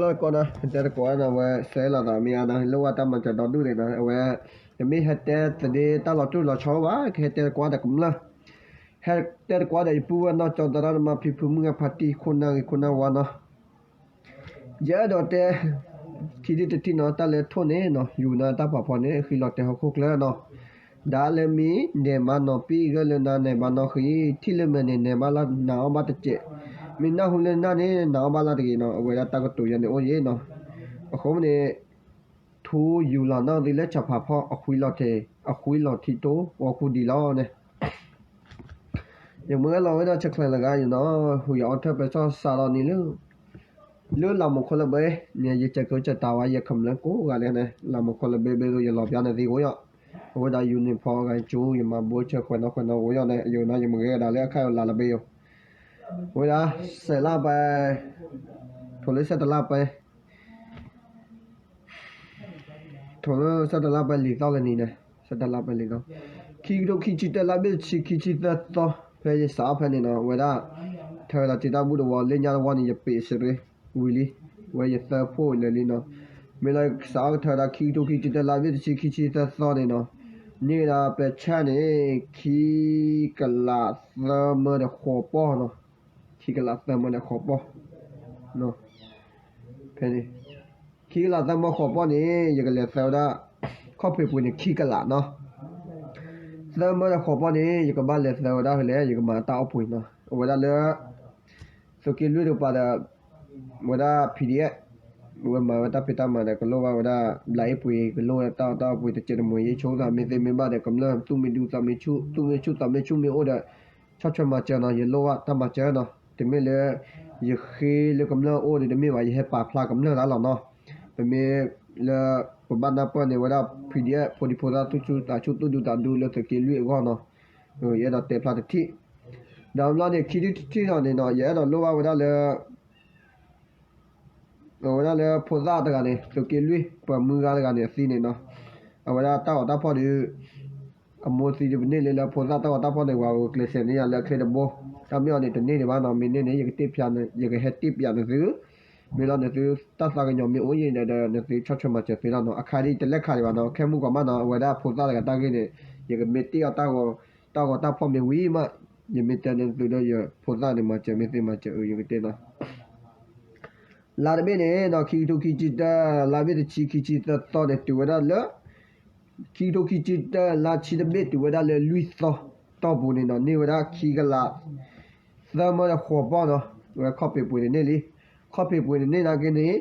လၢကီးနီၤ ဟဲတဲသကိးနီၤ အဝဲစဲးလီၤသးမ့ၢ်အါနီၤ လိၣ်ဝဲတၢ်မၤစၢၤဒီဒူၣ်န့ၣ်နီၤ အဝဲ တမ့ၢ်ဟဲတဲသဒ့တၢ်လီၤတိၢ်လီၤဆီဘၣ် ကဟဲတဲသကိးဒီးကမျၢၢ် ဟဲတဲသကိးဒီးယပုၢ်ဝဲၢ်နီၢ်ကၠီသရၣ်သမါဖံဖုမုၢ်ဂၤဖါတံၢ်ခိၣ်နၢ်ဂ့ၤခိၣ်နၢ်ဝါနီၤ ယအဲၣ်ဒိးတဲ ခံထံၣ်တထံၣ်နီၤ တၢ်လၢထိၣ်န့ၣ်နီၤ ယူၤနၤတၢ်ဖးဖီန့ၣ် ဃံလီၤတဲာ်ဟီၣ်ခိၣ်ချၢနီၤ ဒါလၢမ့ၢ်နဲၣ်မါနီၤပံၣ်ဂၢၢ်လၢနၤနဲၣ်မါနီၤဃံ ထံၣ်လၢမဲာ်န့ၣ် နဲၣ်ဘၣ်လၢနၤအီၣ်ဘၣ်တစဲး မ့ၢ်နၢ်ဟူလၢနၢ်န့ၣ် နၤအီၣ်ဘၣ်လၢတဂ့ၤနီၤ အဝဲဒၣ်တၢ်ကတိၤယၤန့ၣ်အိၣ်ယဲနီၤ အဃိန့ၣ် ထူယူၤလီၤနီၢ်သံလၢဆၣ်ဖးဖီ အဃံလီၤထဲ အဃံလီၤထံတိ အီၣ်ခူဒံးလီၤန့ၣ် ယမ့ၢ်လီၤဝဲဒၣ်ဆဲးချဲးလၢဂၤယနီၤ ဟူယအီထၢၣ်ပဲထီၣ်စးလီၤန့ၣ်လၢ လၢလၤမူခိၣ်လၢဘဲ န့ၣ် ယစဲးကျိးစဲးတၢ်ဝဲ ယကမျၢၢ်ကိးဂၤလဲၣ်န့ၣ် လၤမူခိၣ်လၢဘဲဘဲသိးယလီၤပျါန့ၣ်သ့ၣ်ဂိယီၤ အဝဲဒၣ်ယူၤန့ၣ်ဖီဂၤကၠူ ယမၤဘိဆဲးခွဲးနီၢ်ခွဲးနီၢ်ဂိယီၤန့ၣ် ယိၤနီၤ ယမ့ၢ်ဂဲၤဒၣ်လၢအခါယလၤလၢဘဲယိၤ အဝဲဒၣ် စဲးလါပှဲၤ ထိၣ်လၢဆဲးတလါပှဲၤ ထိၣ်လၢဆဲးတလါပှဲၤလံာ်သီလၢနံၤန့ၣ် ဆဲးတလါပှဲၤလံာ်သီ ခံကထိခံဆံတၢ လါဘ့ၣ်တဆံခံဆံသၢသီ ဖဲယစးအီၣ်ဖဲန့ၣ်နီၤ အဝဲဒၣ် ထၢဒီးစံးတၢ်ဘူၣ်တဝီ လၢညါတဝီန့ၣ် ယပ့းစရ့ဝံၤလံ ဝဲယသၢဖှိၣ်လၢာ်လံနီၤ မ့ၢ်လၢစးအီၣ်ကထၢဒီးခံကထိခံဆံတၢ လါဘ့ၣ်တဆံခံဆံသၢသီန့ၣ်နီၤ န့ၢ်ဝဲဒၣ်ပဲဆၣ်န့ၣ် ခံကလးသၢမၢဒီးဃိးပီၢ်နီၤ ခံကလးသၢမၢဒီးဃိးပီၢ် ဖဲန့ၣ် ခံကလးသၢမၢဃိးပီၢ်န့ၣ် ယကလဲၤသၢဝဲဒၣ် ခီၣ်ဖံးပှ့ၤန့ၣ်ခံကလးနီၤ သၢမၢဒီးဃိးပီၢ်န့ၣ် ယကဘၣ်လဲၤသၢဝဲဒၣ်ဖဲလဲၣ် ယကမၤတၢ်အီၣ်ပှ့ၤနီၤ အဝဲဒၣ်လၢ သုးက့လွံၢ်တကပၤဒီး ဝဲဒၣ် PDF ဝဲမၤဝဲတၢ်ဖံးတၢ်မၤဒီး ကလိၣ်ဘၣ်ဝဲဒၣ် ဘျးအ့ၣ်ပှ့ၤ ကလိၣ်ဝဲတၢ်အီၣ်တၢ်အီၣ်ပှ့ၤ တစဲးတမှဲၤ ယဆိကမိၣ်သးမ့ၢ်သ့မ့ၢ်ဘၣ်ဒီး ကမျၢၢ်သူၣ်မ့ၢ်ဒူသးမ့ၢ်ဆူၣ် သူၣ်မ့ၢ်ဆူၣ်သးမ့ၢ်ဆူၣ်မ့ၢ်အိၣ်ဒီး ဆီၣ်ထွဲမၤစၢၤနီၤ ယလိၣ်ဘၣ်တၢ်မၤစၢၤနီၤ တမ့ၢ်လၢ ယဃ့လၢကမျၢၢ်အိၣ်ဒီးတမ့ၢ်ဘၣ် ယဟဲပာ်ဖျါကမျၢၢ်တၢ်လီၤနီၤ ပမ့ၢ်လၢ ပဘၣ်နၢ်ပၢၢ်န့ၣ်ဝဲဒၣ် PDF ဖိဒံဖိသၣ်သူၣ်ဆူၣ်သးဆူၣ်သူၣ်ဒူသးဒူလၢသုးက့လွံၢ်အဂီၢ်နီၤ ယအဲၣ်ဒိးတဲဖျါတထံၣ် ဒီးဘျီန့ၣ် ခံထံၣ်တထံၣ်လီၤန့ၣ်နီၤ ယအဲၣ်ဒိးလိၣ်ဘၣ်ဝဲဒၣ်လၢ အဝဲဒၣ်လၢဖိသၣ်တဂၤန့ၣ် သုးက့လွံၢ် ပှၤမုၢ်ဂၤတဂၤန့ၣ်အသံန့ၣ်နီၤ အဝဲဒၣ်တၢ်ဂီၤတၢ်ဖီၣ်ဒီး အမိၢ်သံဒုးပန့ၢ်လၢလၢဖိသၣ်တၢ်ဂီၤတၢ်ဖီၣ်န့ၣ် ပှၤဂုာ်ကျဲးစၢးန့ၢ်ယၤလၢအချ့တဘိ တၢ်မ့ၢ်အီၤန့ၣ်တန့ၢ်ဒံးဘၣ်နီၤ မ့ၢ်န့ၢ်န့ၣ် ယကတဲပျး ယကဟဲတဲပျးနသု မ့ၢ်လီၤနသုတၢ်သးကညီၤမ့ၢ်အိၣ်ယံၤဒီး နသုဆီၣ်ထွဲမၤစၢၤသ့လီၤနီၤ အခါဒ်တလဲၤခးဒံးဘၣ်နီၤ ခဲမုၢ်ကီးမးနီၤ အဝဲဒၣ်ဖိသၣ်တဂၤတၢ်ဂ့ၢ်န့ၣ် ယကမ့ၢ်တ့ၢ်အီၤတၢ်ဂီၤ တၢ်ဂီၤတၢ်ဖီၣ်မ့ၢ်ဝံၤမး ယမ့ၢ်တဲန့ၣ်သုဒီးယဖိသၣ်န့ၣ် မၤစၢၤမ့ၢ်သ့မၤစၢၤအၢ ယကတဲနီၤ လါတဘ့ၣ်န့ၣ်နီၤ ခံကထိခံဆံတၢ လါဘ့ၣ်တဆံခံဆံသၢသီန့ၣ် တုၤဝဲဒၣ်လၢ ခံကထိခံဆံတၢ လါဆံတဘ့ၣ် တုၤဝဲဒၣ်လၢလွံၢ်သီ တီၢ်ပူၤန့ၣ်နီၤ န့ၢ်ဝဲဒၣ်ခံကလး သၢမၢဒီးဃိးပီၢ်နီၤ ဝဲခီၣ်ဖံးပှ့ၤန့ၣ်န့ၢ်လံ ခီၣ်ဖံးပှ့ၤန့ၣ်န့ၢ်နာ်က့န့ၣ်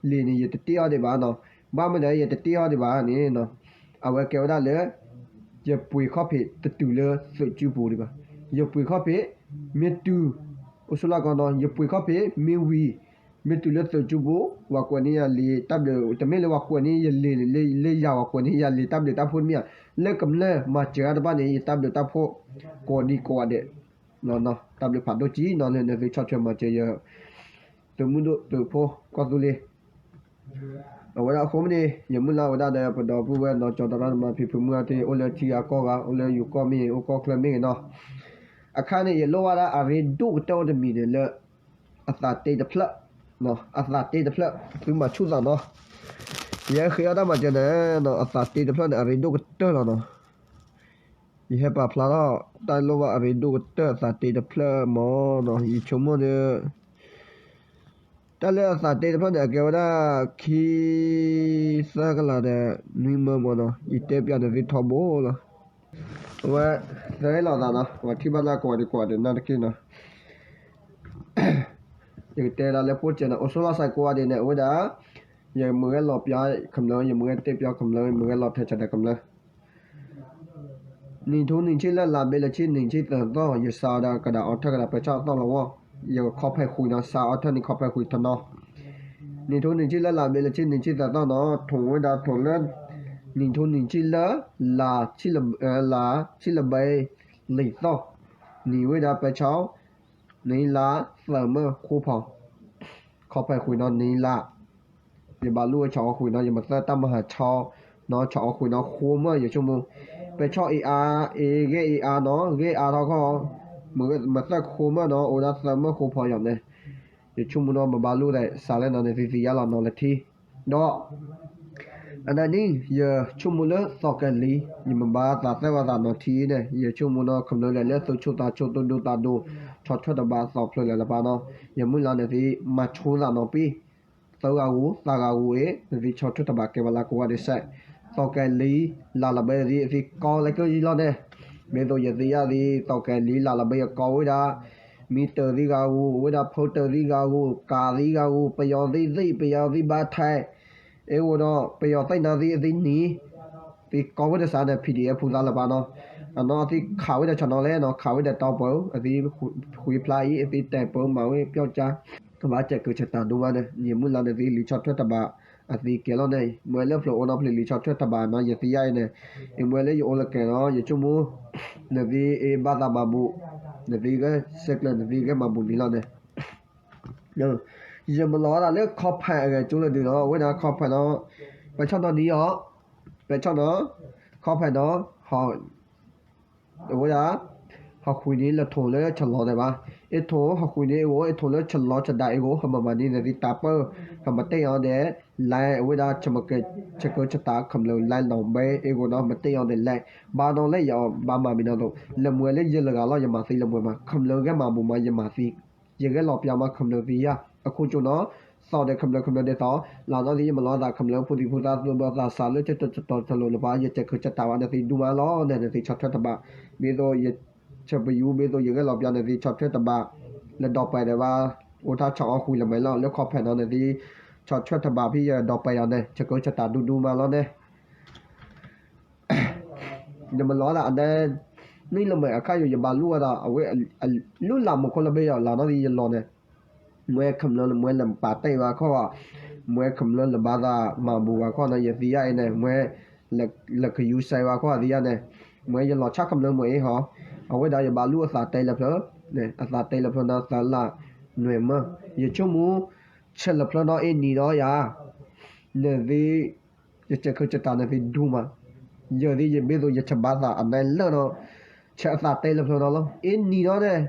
ယလံာ်န့ၣ် ယတတ့ၢ်အီၤဒံးဘၣ်နီၤ ဘၣ်မနုၤဒီး ယတတ့ၢ်အီၤဒံးဘၣ်န့ၣ်နီၤ အဝဲကဲဝဲဒၣ်လၢ ယပှ့ၤခီၣ်ဖံးတတုၤလၢသုးကၠူပူၤဒံးဘၣ် ယပှ့ၤခီၣ်ဖံး မ့ၢ်တုၤ အိၣ်ဆူၣ်လၢကီးနီၤ ယပှ့ၤခီၣ်ဖံး မ့ၢ်ဝံၤ မ့ၢ်တုၤလၢသုးကၠူပူၤ ပှၤကွဲးန့ၢ်ယၤလံာ်တၢ်ဘျုး တမ့ၢ်လၢပှၤကွဲးန့ၢ်ယလံာ် လၢယၤ ပှၤကွဲးန့ၢ်ယၤလံာ်တၢ်ဘျုးတၢ်ဖှိၣ်တမ့ၢ်ဧါ လၢကမျၢၢ်မၤစၢၤတၢ်တဖၣ်န့ၣ် ယတၢ်ဘျုးတၢ်ဖှိၣ် ကိးဒံကိးဂၤဒဲး တၢ်ဘျုးဖးဒိၣ်ကံနီၤ လၢနသုဆီၣ်ထွဲမၤစၢၤယၤ သုးမုၢ်ဒိၣ်သုးဖိကီၢ်သူလ့ၤ အဝဲဒၣ်အဃိမ့ၢ်န့ၣ် ယမုၢ်လၢ်ဝဲဒၣ်ဒီး ပဒီပုၢ်ဝဲၢ်နီၢ်ကၠီသရၣ်သမါဖံဖုမုၢ်ဂၤသ့ၣ် အိၣ်လၢထံဂၤကီၢ်ဂၤ အိၣ်လၢယိၤကီၢ်မ့ၢ်ဂ့ၤ အိၣ်ကီၢ်ချၢမ့ၢ်ဂ့ၤနီၤ အခါန့ၣ် ယလိၣ်ဘၣ်ဒၣ်အရ့ဒိၣ်ကတၢၢ်အိၣ်တမံၤန့ၣ်လၢ အသးတ့တဖျၢၣ် အသးတ့တဖျၢၣ် သုမၤဆူၣ်သးနီၤ ယဟဲဃ့အီၣ်တၢ်မၤစၢၤန့ၣ်နီၤ အသးတ့တဖျၢၣ်န့ၣ် အရ့ဒိၣ်ကတၢၢ်လီၤနီၤ ယဟဲပာ်ဖျါထီၣ် တၢ်လိၣ်ဘၣ်အရ့ဒိၣ်ကတၢၢ်အသးတ့တဖျၢၣ်မ့ၢ်နီၤ ယဆိကမိၣ်ဒီး တၢ်လၢအသးတ့တဖျၢၣ်န့ၣ် အကဲဝဲဒၣ် ခံ သၢကလးဒီး နွံမၢမ့ၢ်နီၤ ယတဲပျးန့ၣ်သုထီဘိလီၤ အဝဲ သၢလီၤသးနီၤ ပှၤထံၣ်ဘၣ်လၢကိးဂၤဒဲးကိးဂၤဒဲးနီတက့ၢ်နီၤ ယကတဲဒၣ်လၢဖိစဲးနီၤ အိၣ်ဆိးလီၤစဲးကိးဂၤဒဲးန့ၣ် အဝဲဒၣ် ယမ့ၢ်ဂဲၤလီၤပျါကမျၢၢ် ယမ့ၢ်ဂဲၤတဲပျးကမျၢၢ် ယမ့ၢ်ဂဲၤလီၤထဲးဆးဒီးကမျၢၢ် နံၣ်ထူနံၣ်ဆံလၢလါဘ့လၢဆံနံၣ်ဆံသၢသီ ယစးဒီးကဒါအီထၢၣ်ကဒါပၢဆှၣ်အသီလီၤဝဲ ယခီဖဲးဃုာ်နီၤ စးအီထၢၣ်န့ၣ်ခီဖဲးဃုာ်တနီၤ နံၣ်ထူနံၣ်ဆံလၢလါဘ့လၢဆံနံၣ်ဆံသၢသီနီၤ ထိၣ်ဝဲဒၣ်ထိၣ်လၢ နံၣ်ထူနံၣ်ဆံလၢ လါ လါဆံလဘဲလံာ်သီ နံၤဝဲဒၣ်ပၢဆှၣ် နံၤလါ သၢမၢဃိဖီ ခီဖဲးဃုာ်နီၤ နံၤလါ ယဘၣ်လူဝဲဆီအီၤဃုာ်နီၤ ယမၤသၢတၢ်မၤဟးဆီနီၤ ဆီအီၤဃုာ်နီၤ ဃိမၢၢ်ယဆိကမိၣ် ပဲဆီအံၤအါ အ့ ဂဲၤအံၤအါနီၤ ဂဲၤအါထီၣ်ခီ မၤသၢဃိမၢၢ်နီၤ အိၣ်ဝဲဒၣ်သၢမၢဃိဖီယီၤန့ၣ် ယဆိကမိၣ်နီၣ် မ့ၢ်ဘၣ်လိၣ်ဒီး စးလဲၣ်နီၣ်န့ၣ် သ့ၣ်သ့ၣ်ယါလီၤနီၣ်လၢထံ, ဒီး အနၢ်န့ၣ် ယဆိကမိၣ်လၢသီၣ်ကဲၤလံ, ယမ့ၢ်ဘၣ်သးသ့ၣ်ဝဲသးနီၣ်ထံန့ၣ် ယဆိကမိၣ်နီၣ် ခမျၢၢ်လဲၣ်လၢသုဆိသးဆိ သုဒိသးဒိ ဆီၣ်ထွဲတဘးသီၣ်ဖျၢၣ်လၢ်လၢပၢ်နီၣ်, ယမုၢ်လၢ်န့ၣ်သ့ၣ် မၤဆိသးနီၣ်ပ့ၢ် သၢဂၤဧိၤ သးဂၤဧိၤအ့ၣ် နသ့ၣ်ဆီၣ်ထွဲတဘးကဲဘၣ်လၢကဝီၤဒ်စဲး, သီၣ်ကဲၤလံ လၢ်လၢ်ဘၢသ့ၣ် အသ့ၣ်ကီလၢကယံလီၤန့ၣ်, မ့ၢ်သိးယသ့ၣ်ယါသ့ၣ် သီၣ်ကဲၤလံ လၢ်လၢ်ဘၢယကီဝဲဒၣ် မံတၢၢ်သ့ၣ်ဂၤဧိၤ ဝဲဒၣ်ဖၢတၢၢ်သ့ၣ်ဂၤဧိၤ ကးသ့ၣ်ဂၤဧိၤ ပယီၤသ့ၣ်သ့ၣ် ပယီၤသ့ၣ်ဘၣ်ထဲး အ့ၣ်အိၣ်ဒီး ပယီၤသ့ၣ်နၤသ့ၣ်အသ့ၣ်နံၤ သ့ၣ်ကီဝဲဒၣ်စးန့ၣ် PDF ဖိသၣ်လၢပၢ်နီၣ်, အနီၣ်အသ့ၣ်ခးဝဲဒၣ်ဆီၣ်နီၣ်လဲၣ်နီၣ် ခးဝဲဒၣ်တီပၢၤ အသ့ၣ်ဃုဖျါအံၤ အသ့ၣ်တဲပၢၤမၤဝဲပျီကါ ကဘၣ်စဲးကၢၢ်ဆၢတၢ်ဒိၣ်မးန့ၣ် ယမုၢ်လၢ်န့ၣ်သ့ၣ် လံာ်ဆီၣ်ထွဲတဘး အသ့ၣ်ကဲလီၤန့ၣ် မ့ၢ်လၢဖျၢၣ်အိၣ်နီၣ်ဖျၢၣ်လံာ်ဆီၣ်ထွဲတဘးနီၣ် ယသ့ၣ်ယါအံၤန့ၣ်, အမ့ၢ်လၢယအိၣ်လၢကဲၤနီၣ် ယဆိကမိၣ် နသ့ၣ်အ့ၣ်ဘၣ်သးမၤဘူၣ်, နသ့ၣ်ဂဲၤဆဲးကျၢၤ နသ့ၣ်ဂဲၤမၤဘူၣ်န့ၣ်လီၤန့ၣ် ယမၤလီၤသးလၢ comment အဂဲၤကၠိလၢဒုးနီၣ် အဝဲဒၣ် comment နီၣ်, ပဆီၣ်နီၣ်နံၤအီၤ, ပဆီၣ်နီၣ်, comment နီၣ်, အဝဲဒၣ် ဟီၣ်ဃုာ်န့ၣ် လၢထိၣ်လၢဆလီၤဒဲးဘၣ်, အ့ၣ်ထိၣ်ဟီၣ်ဃုာ်န့ၣ်အ့ၣ်အိၣ် အ့ၣ်ထိၣ်လၢဆလီၤဆဒါအ့ၣ်အိၣ် ဟမမၤန့ၣ် နသ့ၣ်တၢ်ပၢၢ် ဟမတ့ၢ်အီၤဒဲး like အဝဲဒၣ် ဆၢကၢဆတး comment like နီၣ်ဘဲ အ့ၣ်အိၣ်နီၣ် ဟမတ့ၢ်အီၤဒဲး like ဘၣ်နီၣ်လၢယဘၣ်မၤမံၤနီၣ်သိး လၢမွဲလၢယလၢဂၤလီၤ ယမၤသံလၢမွဲမး comment ဂဲၤမၤဘူၣ်မး ယမၤသံ ယဂဲၤလီၤပျၢၤမး comment သံယါ အခိၣ်ကၠိနီၣ်, သီၣ်ဒီး comment comment ဒ်သိး လၢနီၣ်သ့ၣ် ယမၤလီၤသး comment ဖိသံၣ်ဖိသၣ် သူၣ်ဘီၣ်သးစၢ်လၢ တတီၤတတီၤတလိၤလၢပၢ် ယစဲးကၢၢ်ဆၢတၢ်ဘၣ် နသ့ၣ်ဒူမးလီၤန့ၣ် နသ့ၣ်ဆီၣ်ထွဲတဘး, မ့ၢ်သိးယ ဆၢပယူၤ မ့ၢ်သိးယဂဲၤလီၤပျၢၤ နသ့ၣ်ဆီၣ်ထွဲတဘး လၢဒီပှဲၤဒဲးဘၣ်, အိၣ်တၢ်ဆီၣ်အီၣ်ဃုာ်လၢမဲာ်လီၤ လၢ comment နီၣ် နသ့ၣ် ဆီၣ်ထွဲတဘးဖဲယဒီပှဲၤဒီးန့ၣ် စဲးကၢၢ်ဆၢတၢ်ဒူဒူမးလီၤန့ၣ် နမၤလီၤသးအဒဲ နံၣ်လၢမဲာ်အခါယိာ် ယဘၣ်လူၤဝဲဒၣ် အဝဲ လူၤလၢမူခိၣ်လၢဘ့ၣ်ယီၤ လၢနီၣ်သ့ၣ်ယလီၤန့ၣ်, မွဲ comment မွဲလၢပာ်တ့ၢ်ဝဲခီၣ်, မွဲ comment လၢဘၣ်သးမၤဘူၣ်ဝဲခီၣ်နီၣ် ယသံယါအံၤန့ၣ် မွဲ လၢကယူၤစဲးဝဲခီၣ်သံယါန့ၣ်, မွဲယလီၤဆါ comment မွဲအ့ၣ်ဟီ, အဝဲဒၣ်ယဘၣ်လူၤအသးတဲလၢဖျၢၣ်, အသးတဲလၢဖျၢၣ်နီၣ် သးလၢနွဲၣ်မၢ, ယဆိကမိၣ် ဆဲးလၢဖျၢၣ်နီၣ်အ့ၣ်နံၤဒီးယၤ နသ့ၣ် ယစဲးကၢၢ်ဆၢတၢ်န့ၣ်သ့ၣ်ဒူမး, ယသ့ၣ်ယမ့ၢ်သိးယဆဲးဘၣ်သးအနၢ်လၢာ်နီၣ်, ဆဲးအသးတဲလၢဖျၢၣ်နီၣ်လီၤ အ့ၣ်နံၤဒီးန့ၣ်,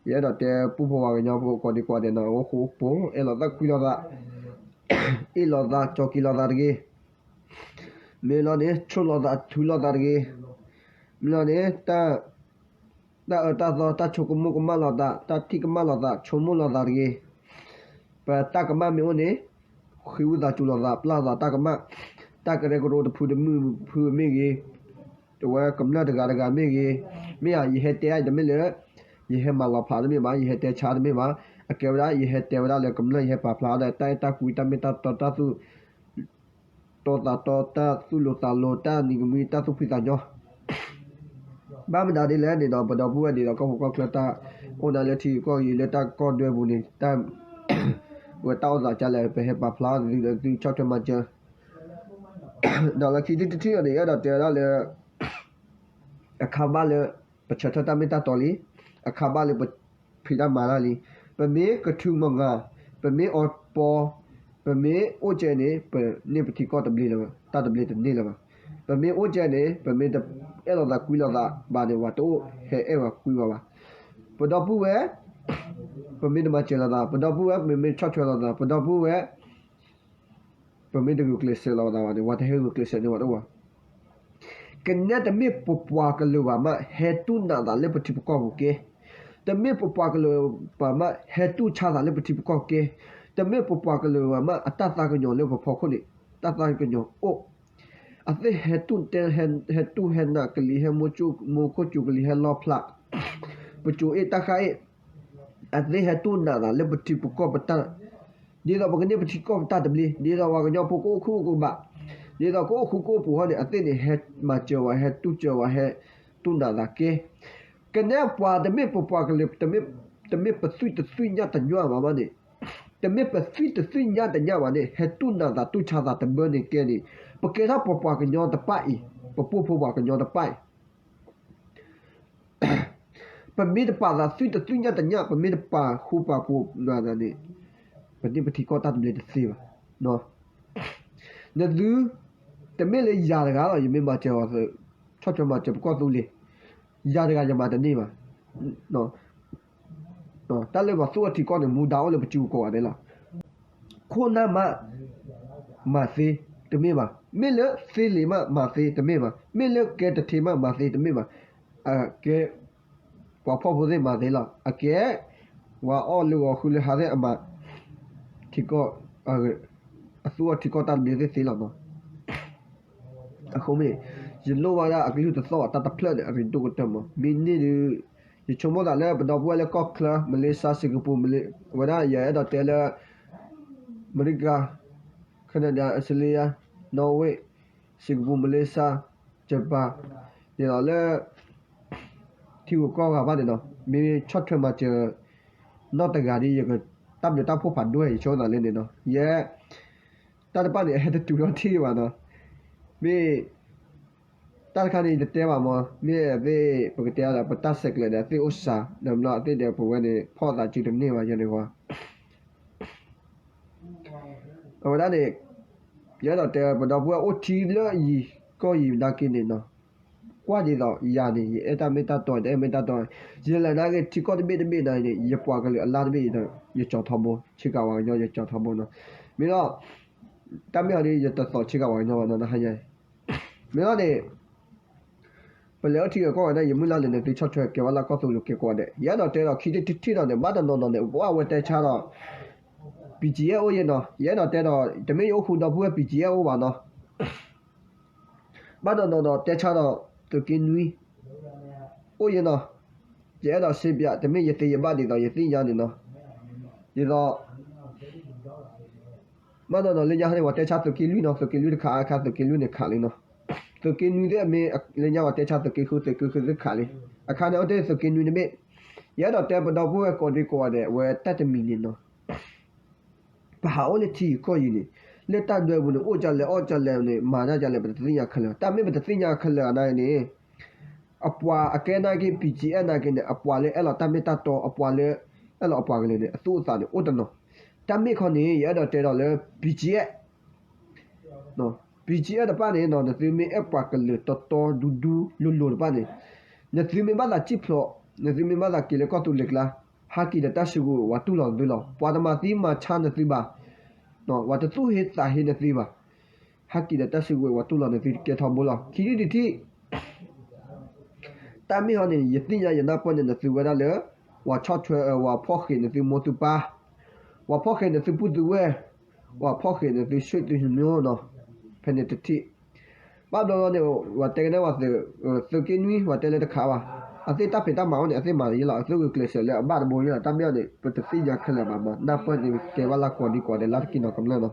ယအဲၣ်ဒိးတဲပူဖိဝဲကညီဖိကိးဒံကိးဒဲးနီၣ် အိၣ်ဃူအိၣ်ဖိး အဲၣ်လိာ်သးကွံလိာ်သး, အ့ၣ်လိာ်သး ကၠီက့ၤလိာ်သးတဂ့ၤ, မ့ၢ်လီၤန့ၣ် ဆိၣ်လိာ်သး ထုးလိာ်သးတဂ့ၤ, မ့ၢ်လီၤန့ၣ် တၢ်အၢတၢ်သီ တၢ်ဆိကမိၣ်ကမၣ်လိာ်သး တၢ်ထံၣ်ကမၣ်လိာ်သး ဆိကမိၣ်လိာ်သးတဂ့ၤ, ပတၢ်ကမၣ်မ့ၢ်အိၣ်န့ၣ် ဃ့ဝံသးစူၤလိာ်သး ပျၢ်လိာ်သးတၢ်ကမၣ်, တၢ်ကရၢကရိတဖုတမုၢ်ဖုမ့ၢ်ဂ့ၤ, တဝဲကမျၢၢ်တဂၤတဂၤမ့ၢ်ဂ့ၤ, မ့ၢ်ဧါ ယဟဲတဲအံၤတမ့ၢ်လၢ ယဟဲမၤလီၤဖးတမ့ၢ်ဘၣ် ယဟဲတဲဆါတမ့ၢ်ဘၣ်, အကဲဝဲဒၣ် ယဟဲတဲဝဲဒၣ်လၢကမျၢၢ် ယဟဲပာ်ဖျါဒီး တၢ်အဲၣ်တၢ်ကွံ တၢ်မ့ၢ်တၢ်တီ တၢ်သူၣ် တီသးတီ တၢ်သူၣ်လိာ်သးလိာ် တၢ်နံၤကမှံ တၢ်သူၣ်ဖှံသးညီ ဘၣ်မနုၤဒ်လဲၣ်န့ၣ်ဒီး ပဒီပုၢ်ဝဲၢ်ဒ်သိးကီၢ်ပူၤကီၢ်ချၢတၢ်အိၣ်နၤလၢထံကီၢ်အံၤလၢတၢ်ကီၢ်ဒွဲပူၤန့ၣ် တၢ်ဝဲတၢ်အိၣ်သးကလဲၣ် ပဟဲပာ်ဖျါသုဒီးသုဆီၣ်ထွဲမၤစၢၤ ဒီးလၢခံထံၣ်တထံၣ်အံၤန့ၣ် ယအဲၣ်ဒိးတဲဝဲဒၣ်လၢ အခါဘၣ်လၢ ပဆၢထၢၣ်တၢ်မ့ၢ်တၢ်တီလံ, အခါဘၣ်လၢပဖံးတၢ်မၤတၢ်လံ, ပမ့ၢ်ကထုးမုၢ်ဂၤ, ပမ့ၢ်အီပီ, ပမ့ၢ်အိၣ်ကဲန့ၣ် ပန့ၢ်ပထံကီၢ်တဘျ့လၢၤဘၣ်, တၢ်တဘျ့တန့ၢ်လၢၤဘၣ်. ပမ့ၢ်အိၣ်ကဲန့ၣ် ပမ့ၢ်တအဲၣ်လိာ်သးကွံလိာ်သးဘၣ်န့ၣ် ပှၤတအိၣ်ဟဲအဲၣ်ဝဲကွံဝဲဘၣ်. ပဒီပုၢ်ဝဲၢ်, ပမ့ၢ်တမၤစၢၤလိာ်သး, ပဒီပုၢ်ဝဲၢ် ပမ့ၢ်တဆီၣ်ထွဲလိာ်သး, ပဒီပုၢ်ဝဲၢ် ပမ့ၢ်တဂုာ်ကျဲးစၢးလိာ်သးဘၣ်န့ၣ် ပှၤတဟဲဂုာ်ကျဲးစၢးန့ၢ်ပှၤတအိၣ်ဘၣ်. ကနဲတမ့ၢ်ပပှၤကလုာ်ဘၣ်မး ဟဲတူၢ်နးသးလၢပထံပကီၢ်ပူၤကဲ, တမ့ၢ်ပပှၤကလုာ်ဘၣ်မး ဟဲတူၢ်ဆါသးလၢပထံပကီၢ်ကဲ, တမ့ၢ်ပပှၤကလုာ်ဘၣ်မး အတၢ်သးကညီၤလၢပဖီခိၣ်န့ၣ် တၢ်သးကညီၤအိၣ် အသ့ၣ်ဟဲတူၢ်တဲ ဟဲတူၢ်ဟဲနးကလံၤ ဟဲမိၢ်ခိၣ်စူၤကလံၤ ဟဲလီဖျး ပစိၤအ့ၣ်တၢ်ဃါအ့ၣ်, အသ့ၣ်ဟဲတူၢ်နးသးလၢပထံပကီၢ်ပတၢ်, ဒ်သိးပကန့ၢ်ပထံကီၢ်ပတၢ်တဘျ့, ဒ်သိးပှၤကညီဖိကအိၣ်ခုၣ်အိၣ်ကဘး, ဒ်သိးကအိၣ်ဃူကအိၣ်ဖိးဟီန့ၣ် အသ့ၣ်န့ၣ် ဟဲမၤစၢၤဝဲ ဟဲတူၢ်စၢၤဝဲ ဟဲတူၢ်နးသးကဲ ကနဲပှၤတမ့ၢ်ပပှၤကလုာ် တမ့ၢ်ပသွံၣ်တသွံၣ်ညၣ်တညၣ်ဘၣ်မးန့ၣ်, တမ့ၢ်ပသွံၣ်တသွံၣ်ညၣ်တညၣ်ဘၣ်န့ၣ် ဟဲတူၢ်နးသးတူၢ်ဆါသးတဘၢန့ၣ်ကဲန့ၣ်, ပကဲထီၣ်ပပှၤကညီတပၣ်အံၤ, ပပိၢ်ဖိပှၤကညီတပၣ်အံၤ ပမ့ၢ်တပာ်သးသွံၣ်တသွံၣ်ညၣ်တညၣ်, ပမ့ၢ်တပာ်ဃူပာ်ဖိးနၤန့ၣ်, ပန့ၢ်ပထံကီၢ်တၢ်တဘျ့တသ့ဘၣ်. နသု, တမ့ၢ်လၢယၤတဂၤလီၤ ယမ့ၢ်မၤစၢၤအီၤ, ဆီၣ်ထွဲမၤစၢၤပကီၢ်သူလ့ၤ, ယၤတဂၤယမၤတန့ၢ်ဘၣ်. တၢ်လၢပှၤသူအီၤထံကီၢ်န့ၣ် မူဒါအိၣ်လၢပစုပူၤကိးဂၤဒဲးလီၤ. ခိၣ်နၢ်မး မၤသ့တမ့ၢ်ဘၣ်, မ့ၢ်လၢသ့လံာ်မး မၤသ့တမ့ၢ်ဘၣ်, မ့ၢ်လၢကဲတထံမး မၤသ့တမ့ၢ်ဘၣ်, အကဲ ပှၤဖှီၣ်ဖိသ့ၣ်မၤသ့လီၤ. အကဲ ပှၤအီၣ်လၢဂီၤဃုလၢဟါသ့ၣ်အမၤ ထံကီၢ် အသူအီၤထံကီၢ်တၢ်တဘ့ၣ်သ့ၣ်သ့လီၤနီၤ. အဃိမ့ၢ် ယလိၣ်ဘၣ်ဒၣ်အကလုၢ်တသီၣ်တၢ်တဖျၢၣ်န့ၣ် အရ့ဒိၣ်ကတၢၢ်မး. မ့ၢ်န့ၢ်ဒုး ယဆိကမိၣ်သးလၢပဒီပုၢ်ဝဲၢ်လၢကီၢ်ချၢ မလ့ၡါ စ့ကပူၤ ဝဲဒၣ်ယအဲၣ်ဒိးတဲလၢ အမဲရကၤ Canada Australia Norway စ့ကပူၤ မလ့ၡါ Japan ဒ်သိးလၢ ထံဂုၤကီၢ်ဂၤဘၣ်န့ၣ်နီၤ မ့ၢ်ဆီၣ်ထွဲမၤစၢၤ နီၢ်တဂၤဒ် ယက တၢ်ဘျုးတၢ်ဖှိၣ်ဖးဒိၣ် ယဆိကမိၣ်သးလၢန့ၣ်နီၤ ယဲ တၢ်တဖၣ်န့ၣ် အဟဲတတုၤထီၣ်ထံၣ်ဘၣ်နီၤ မ့ၢ် တၢ်တခါန့ၣ် ယတတဲဘၣ်မး မ့ၢ်အသ့ၣ် ပကတဲဒီး ပတၢ်ဆဲးကျိးဒီး အသ့ၣ်အိၣ်စှၤ ဒီးမ့ၢ်အသ့ၣ်ဒီးပဝဲန့ၣ် ဖီၣ်သးစုတန့ၢ်ဘၣ်ယဲန့ၣ်ဝဲ အဝဲဒၣ်န့ၣ် ယအဲၣ်ဒိးတဲ ပဒီပုၢ်ဝဲၢ်အိၣ်ထံလၢယံၤကီၢ်ယံၤနာ်က့န့ၣ်နီၤ ကွၢ်ဒ်သိးယၤန့ၣ် ယအဲၣ်တၢ်မ့ၢ်တၢ်တီ တအဲၣ်မ့ၢ်တၢ်တီ ယလဲၤနာ်က့ထံကီၢ်တဘ့ၣ်တဘ့ၣ်နာ်က့န့ၣ် ယပှၤကလုာ်အလါတဘ့ၣ် ယကၠီၤထီဘိ ဆ့ကၤဝဲကညီ ယကၠီၤထီဘိနီၤ မ့ၢ်ဒီး တၢ်မ့ၢ်ဟီဒ် ယတသိးဆ့ကၤဝဲကညီဘၣ်နီၤ နဟါညါ မ့ၢ်ဒီးန့ၣ် ပလဲၤအိၣ်ထံဂၤကီၢ်ဂၤန့ၣ် ယမုၢ်လၢ်လၢနသုဆီၣ်ထွဲကဲဝဲလၢကီၢ်သူလ့ၤကဲကိးဂၤဒဲး ယအဲၣ်ဒိးတဲဒီးခံထံၣ်တထံၣ်ဒီးန့ၣ် ဘၣ်တနီၤနီၤန့ၣ် ပှၤဝဲတဲဆါဒီး BGF အိၣ်ယဲနီၤ ယအဲၣ်ဒိးတဲဒီး တမ့ၢ်ယအိၣ်ဃူဒီပုၢ်ဝဲၢ် BGF အိၣ်ဘၣ်နီၤ ဘၣ်တနီၤနီၤတဲဆါဒီး သုးက့နွံ အိၣ်ယဲနီၤ ယအဲၣ်ဒိးစ့ပၠး တမ့ၢ်ယသ့ယဘၣ်ဒ်သိးယသ့ၣ်ညါန့ၣ်နီၤ ဒ်သိး ဘၣ်နီၤနီၤလၢညါဟဲန့ၣ် ပှၤတဲဆါသုးက့လွံၢ်နီၤ သုးက့လွံၢ်တခါ အခါသုးက့လွံၢ်န့ၣ်ခးလံနီၤ သုးက့နွံသ့ၣ်အမ့ၢ်လၢညါပှၤတဲဆါသုးက့ဃု သုးက့ဃုသ့ၣ်ခးလံ အခါန့ၣ်အိၣ်တ့ၢ်သုးက့နွံတဘ့ၣ် ယအဲၣ်ဒိးတဲပဒီပုၢ်ဝဲၢ်ကိးဒံကိးဂၤဒဲး အဝဲတၢ်တမံၤန့ၣ်နီၤ ပဟးအိၣ်လၢထံဂုၤကီၢ်ဂၤန့ၣ် လၢတၢ်ဒွဲပူၤန့ၣ် အိၣ်ကလဲၣ်အီၣ်ကလဲၣ်န့ၣ် မၤတၢ်ကလဲၣ် ပတသ့ၣ်ညါခဲလၢာ် တၢ်မ့ၢ်ပတသ့ၣ်ညါခဲလၢာ်နာ်က့န့ၣ် အပှၤအကဲနာ်က့ BGF နာ်က့န့ၣ် အပှၤလၢအဲၣ်လီၤတၢ်မ့ၢ်တၢ်တီ အပှၤလၢ အဲၣ်လီၤအပှၤကလုာ်န့ၣ် အသူၣ်အသးန့ၣ် အိၣ်တနီၤ တၢ်မ့ၢ်ခီန့ၣ် ယအဲၣ်ဒိးတဲဒီးလၢ BGF BGF တဖၣ်န့ၣ် နသုမ့ၢ်အဲၣ်ပှၤကလုာ်တီတီဒူဒူလိၤလိၤတဖၣ်န့ၣ် နသုမ့ၢ်ဘၣ်သးစံၣ်ဖျိး နသုမ့ၢ်ဘၣ်သးက့ၤလၢကီၢ်သူလ့ၤကျါ ဟးက့ၤဒီးတၢ်စုကဝဲၤ ပှၤတူၢ်လိာ်နသုလီၤ ပှၤတမၤသံမၤဆါနသုဘၣ် ပှၤတသူၣ်ဟ့သးဟ့နသုဘၣ် ဟးက့ၤဒီးတၢ်စုကဝဲၤ ပှၤတူၢ်လိာ်နသုကဲထီဘိလီၤ ခံထံၣ်တထံၣ် တၢ်မ့ၢ်ဟီန့ၣ် ယသ့ၣ်ညါယနၢ်ပၢၢ်န့ၣ် နသုဝဲဒၣ်လၢ ပှၤဆီၣ်ထွဲ ပှၤဖီၣ်ဃံးနသုမိၢ်သုပၢ် ပှၤဖီၣ်ဃံးနသုပုၢ်သုဝဲၢ် ပှၤဖီၣ်ဃံးနသုဆွေမျိုးနီၤ ဖဲန့ၣ်တထံၣ် ဘၣ်ဘျီဘျီန့ၣ် ပှၤတဲကနဲဝဲသုး သုးက့နွံ ပှၤတဲလၢတခးဘၣ် အသ့ၣ်တၢ်ဖံးတၢ်မၤအိၣ်န့ၣ် အသ့ၣ်မၤယဲလီၤ အသုဂုာ်ကျဲးစၢးလၢအဘၣ်တဘိယဲလီၤ တၢ်မ့ၢ်အီၤန့ၣ် ပတသ့ၣ်ညါခဲလၢာ်ဘၣ်မး နၢ်ပၢၢ်န့ၣ် ကဲဘၣ်လၢကိးဒံကိးဒဲးလၢတက့ၢ်နီၤကမျၢၢ်နီၤ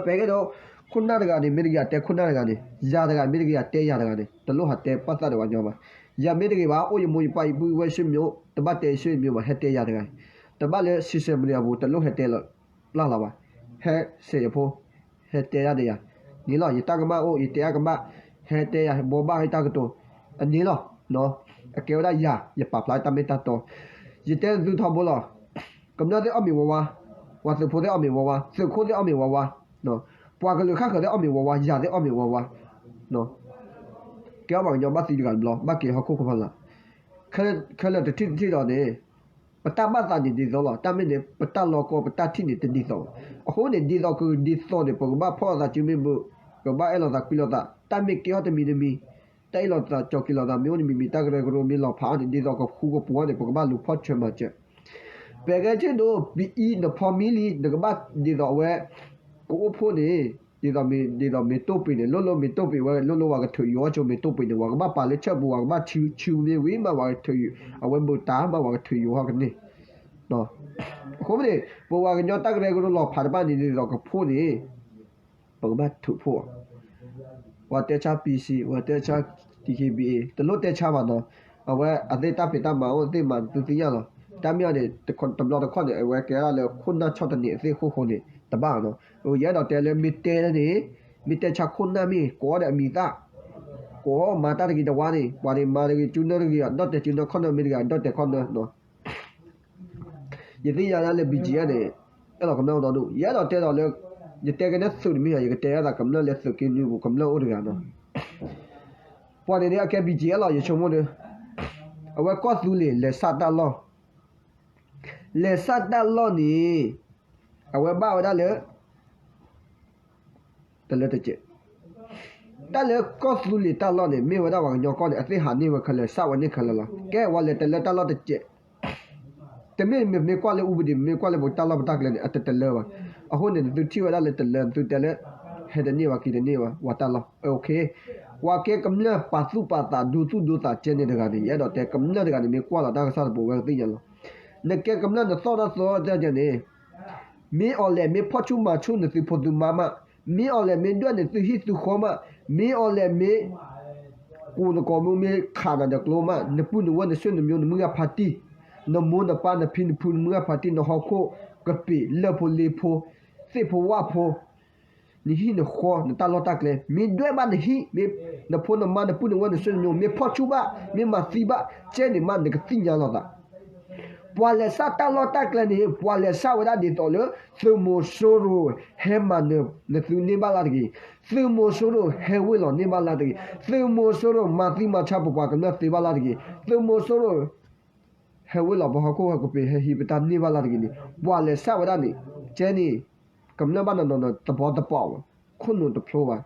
ပကဲကဒီး ခိၣ်နၢ်တဂၤန့ၣ် မ့ၢ်တဂ့ၤအတဲခိၣ်နၢ်တဂၤန့ၣ် ယၤတဂၤမ့ၢ်တဂ့ၤအတဲယၤတဂၤန့ၣ် တလိၣ်ဟးတဲပာ်သးဒီးပှၤကညီဘၣ် ယၤမ့ၢ်တဂ့ၤဘၣ် အိၣ်ယမိၢ်ယပၢ်ယပုၢ်ဝဲၢ်ဆွေမျိုး တဘၣ်တဲဆွေမျိုးဘၣ် ဟဲတဲယၤတဂၤ တဘၣ်လၢ social media ပူၤ တလိၣ်ဟဲတဲလီၤပျၢ်လီၤဘၣ် ဟဲစဲးယဖိ ဟဲတဲဒၣ်ဒီးယၤ န့ၣ်လီၤ ယတၢ်ကမၣ်အိၣ် ယတဲအကမၣ် ဟဲတဲယၤ ဘိးဘၣ်ယတၢ်ကတိၤ အန့ၣ်လီၤ အကဲဝဲဒၣ်ယၤ ယပာ်ဖျါတၢ်မ့ၢ်တၢ်တီ ယတဲသုထီဘိလီၤ ကမျၢၢ်သ့ၣ်အီၣ်မ့ၤဝါဝါ ပှၤသုးဖိသ့ၣ်အီၣ်မ့ၤဝါဝါ သုးခိၣ်သ့ၣ်အီၣ်မ့ၤဝါဝါ ပှၤကလုာ်ဃၣ်ဃၢၤသ့ၣ်အီၣ်မ့ၤဝါဝါ ယၤသ့ၣ်အီၣ်မ့ၤဝါဝါ ကဲအီၣ်ပှၤကညီဘၣ်သံတဂၤတဘျီ ဘၣ်က့ၤဟီၣ်ခိၣ်ကဖီလာ် ခဲလၢာ်တထံၣ်တထံၣ်ဒီးန့ၣ် ပတၢ်ဘၣ်သးန့ၣ်ဒ်သိးလီၤ တၢ်မ့ၢ်န့ၣ် ပတၢ်လီၤကီ ပတၢ်ထံၣ်န့ၣ်တဒ်သိးဘၣ် အဃိန့ၣ် ဒ်သိးကဒ်သိးန့ၣ် ပကဘၣ်ဖီၣ်လိာ်သးစုမ့ၢ်ဘၣ် ကဘၣ်အဲၣ်လိာ်သးကွံလိာ်သး တၢ်မ့ၢ်ကဲထီၣ်တမံၤတမံၤ တၢ်အ့ၣ်လိာ်သးကၠီၤက့ၤလိာ်သး မ့ၢ်အိၣ်တမံၤမံၤ တၢ်ကရၢကရိမ့ၢ်လီၤဖးအီၤန့ၣ် ဒ်သိးကဃူကပူၤအီၤန့ၣ် ပကဘၣ်လူၤဖီၣ်ဆၢမၤစၢၤ ပကဲဆ့ၣ်ဒိ ပအံၤနဖီမံလံ နကဘၣ်ဒ်သိးအဝဲ ကအိၣ်ဖှိၣ်န့ၣ် ဒ်သိးမ့ၢ် ဒ်သိးမ့ၢ်တိၢ်ပှ့ၤန့ၣ် လိၣ်လိၣ်မ့ၢ်တိၢ်ပှ့ၤဝဲ လိၣ်လိၣ်ဝဲကထုးယူၤအီၤ ကၠိမ့ၢ်တိၢ်ပှ့ၤန့ၣ် ဝဲကဘၣ်ပာ်လၢဆၢၣ်ပူၤ ဝဲကဘၣ်ဆူမ့ၢ်ဝံၤမး ဝဲကထုးယူၤ အဝဲဘုးတၢ်မး ဝဲကထုးယူၤဟီၣ်ကန့ၢ် အဃိန့ၣ် ပဝဲကညီတၢ်ကရၢကရိလီၤဖးတဖၣ်န့ၣ် ဒ်သိးကဖှိၣ်န့ၣ် ပကဘၣ်ထုးဖှိၣ် ပှၤတဲဆါ PC ပှၤတဲဆါ DKBA တလိၣ်တဲဆါဘၣ်နီၤ အဝဲအသ့ၣ်တၢ်ဖံးတၢ်မၤအိၣ်သ့ၣ်မၤသုသ့ၣ်ညါလီၤ တၢ်မ့ၢ်အီၤန့ၣ် တဘျီတခီၣ်န့ၣ် အဝဲကဲဒၣ်လၢခိၣ်နၢ်ဆီၣ်တနံၤအသ့ၣ်ဃိဃိန့ၣ် တဘၣ်နီၤ ယအဲၣ်ဒိးတဲလၢမ့ၢ်တဲန့ၣ် မ့ၢ်တဲဆါခိၣ်နၢ်မ့ၢ် ကိးအီၤဒီးအမံၤသၣ် ကိးအီၤမၤတၢ်တဂ့ၤတဝါန့ၣ် ပှၤန့ၣ်မၤတဂ့ၤ စုနၢတဂ့ၤ ဒီၣ်တဲာ်စုနၢခီၣ်နၢမ့ၢ်တဂ့ၤ ဒီၣ်တဲာ်ခီၣ်နၢ ယသ့ၣ်ညါဒၣ်လၢ BGF န့ၣ် အဲၣ်လီၤကမျၢၢ်အိၣ်ဒီဒူၣ် ယအဲၣ်ဒိးတဲဒီးလၢ ယတဲကဲန့ၣ်သုးတမ့ၢ်ဧါ ယကတဲဒၣ်ကမျၢၢ်လၢသုးက့နွံပူၤ ကမျၢၢ်အိၣ်တဂၤနီၤ ပှၤန့ၣ်န့ၣ် အကဲ BGF လီၤ ယဆိကမိၣ်ဒီး အဝဲကီၢ်သူလ့ၤလဲၤဆှၣ်တၢ်လီၢ်, လဲၤဆှၣ်တၢ်လီၢ်န့ၣ် အဝဲဘၣ်ဝဲဒၣ်လၢ တလၢတစဲး, တၢ်လၢကီၢ်သူလ့ၤတၢ်လီၢ်န့ၣ် မ့ၢ်ဝဲဒၣ်ပှၤကညီကီၢ်န့ၣ် အသ့ၣ်ဟးန့ၢ်ဝဲခဲလၢာ် ဆှၣ်ဝဲန့ၢ်ခဲလၢာ်လီၤ. ကဲဝဲလဲၤတလၢတၢ်လီၢ်တစဲး, တမ့ၢ်မ့ၢ်ကွၢ်လၢ ဥပဒေ မ့ၢ်ကွၢ်လၢပတၢ်လီၢ်ပတၢ်ကျဲန့ၣ် အတတလၢဘၣ်. အဃိန့ၣ် နသုထံၣ်ဝဲဒၣ်လၢတလၢ နသုတဲလၢ ဟဲတန့ၢ်ဘၣ်က့ၤတန့ၢ်ဘၣ် ပှၤတၢ်လီၢ် ပှၤကဲကမျၢၢ်ပာ်သူၣ်ပာ်သးဒိသူၣ်ဒိသးကဲန့ၣ်တဂၤန့ၣ် ယအဲၣ်ဒိးတဲကမျၢၢ်တဂၤန့ၣ် မ့ၢ်ကွၢ်လီၤတၢ်ကစီၣ်တပူၤဝဲကသ့ၣ်ညါလီၤ. နကဲကမျၢၢ်နသီၣ်တၢ်သီတၢ်န့ၣ် မ့ၢ်အီၤလဲၣ် မ့ၢ်ဖီၣ်ဆူၣ်မၤဆူၣ်နသုဖိသုမါမး, မ့ၢ်အီၤလဲၣ်မ့ၢ်ဒွဲၣ်နသုဟံၣ်သုဃီမး, မ့ၢ်အီၤလဲၣ်မ့ၢ် ကိးနကိးမုၢ်မ့ၢ်ခးနၤဒီးကျိမး, နပုၢ်နဝဲၢ်နဆွေနမျိုး နမုၢ်ဂၤဖါတံၢ်, နမိၢ်နပၢ်နဖံနဖု နမုၢ်ဂၤဖါတံၢ် နဟီၣ်ခိၣ်ကပ့ၤ လၢၢ်ဖိလ့ဖိ သ့ၣ်ဖိဝၣ်ဖိ နဟံၣ်နဃီ နတၢ်လီၢ်တၢ်ကျဲ မ့ၢ်ဒွဲၣ်ဘၣ်နဟံၣ် မ့ၢ်နဖိနမါ နပုၢ်နဝဲၢ်နဆွေနမျိုး မ့ၢ်ဖီၣ်ဆူၣ်ဘၣ် မ့ၢ်မၤသံဘၣ် ကဲန့ၣ်မး နကသ့ၣ်ညါလိာ်သး. ပှၤလဲၤဆှၣ်တၢ်လီၢ်တၢ်ကျဲန့ၣ် ပှၤလဲၤဆှၣ်ဝဲဒၣ်ဒ်သိးလၢ သုးမီၤစိရိၤ ဟဲမၤနၢၤနသုန့ၢ်ဘၣ်လၢ်တဂ့ၤ, သုးမီၤစိရိၤ ဟဲဝ့ၢ်လီၤန့ၢ်ဘၣ်လၢ်တဂ့ၤ, သုးမီၤစိရိၤ မၤသံမၤဆါပပှၤကမျၢၢ်သ့ဘၣ်လၢ်တဂ့ၤ, သုးမီၤစိရိၤ ဟဲဝ့ၢ်လီၤပဟီၣ်ခိၣ်ဟီၣ်ကပ့ၤ ဟဲဟံးပတၢ်န့ၢ်ဘၣ်လၢ်တဂ့ၤန့ၣ် ပှၤလဲၤဆှၣ်ဝဲဒၣ်န့ၣ် ကဲန့ၣ် ကမျၢၢ်ဘၣ်နီၢ်နီၢ်န့ၣ် တဘီတပီၢ်ဘၣ်, ခိၣ်နူာ်တဖျိဘၣ်.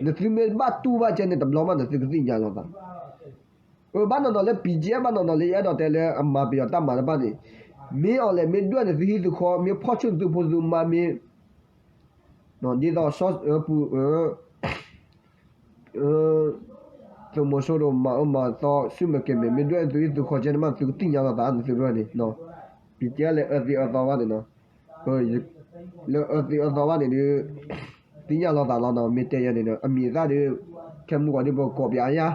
နသုမ့ၢ်ဘၣ်တူၢ်ဘၣ်ကဲန့ၣ် တဘျီဘၣ်နသုကသ့ၣ်ညါလိာ်သး. ဘၣ်နီၢ်နီၢ်လၢ ပံကဲ ဘၣ်နီၢ်နီၢ်လၢ ယအဲၣ်ဒိးတဲလၢအမၤပယီၤတၢ်မၤတဖၣ်န့ၣ် မ့ၢ်အီၤလဲၣ် မ့ၢ်ဒွဲၣ်နသုဟံၣ်သုဃီ မ့ၢ်ဖီၣ်ဆူၣ်နသုဖိသုမါ မ့ၢ် ဒ်သိးစီၤပူၤ သုးမီၤစိရိၤမၤအၢမၤသီ ဆူၣ်မဲာ်ကဲၤမဲာ် မ့ၢ်ဒွဲၣ်နသုဟံၣ်သုဃီကဲန့ၣ်မး နသုကသ့ၣ်ညါလိာ်သး နသုတဖၣ်န့ၣ် ပံကဲ လဲၤအၢသံအၢသီဘၣ်န့ၣ်နီၤ, လၢအၢသံအၢသီဘၣ်န့ၣ်ဒီး သ့ၣ်ညါလိာ်သးလီၤနီၤ, မ့ၢ်တဲယဲန့ၣ်ဒီး အမံၤအသၣ်ဒီး ခဲမုၢ်ဂီၤဒ်ပကိးပၠးအါယါ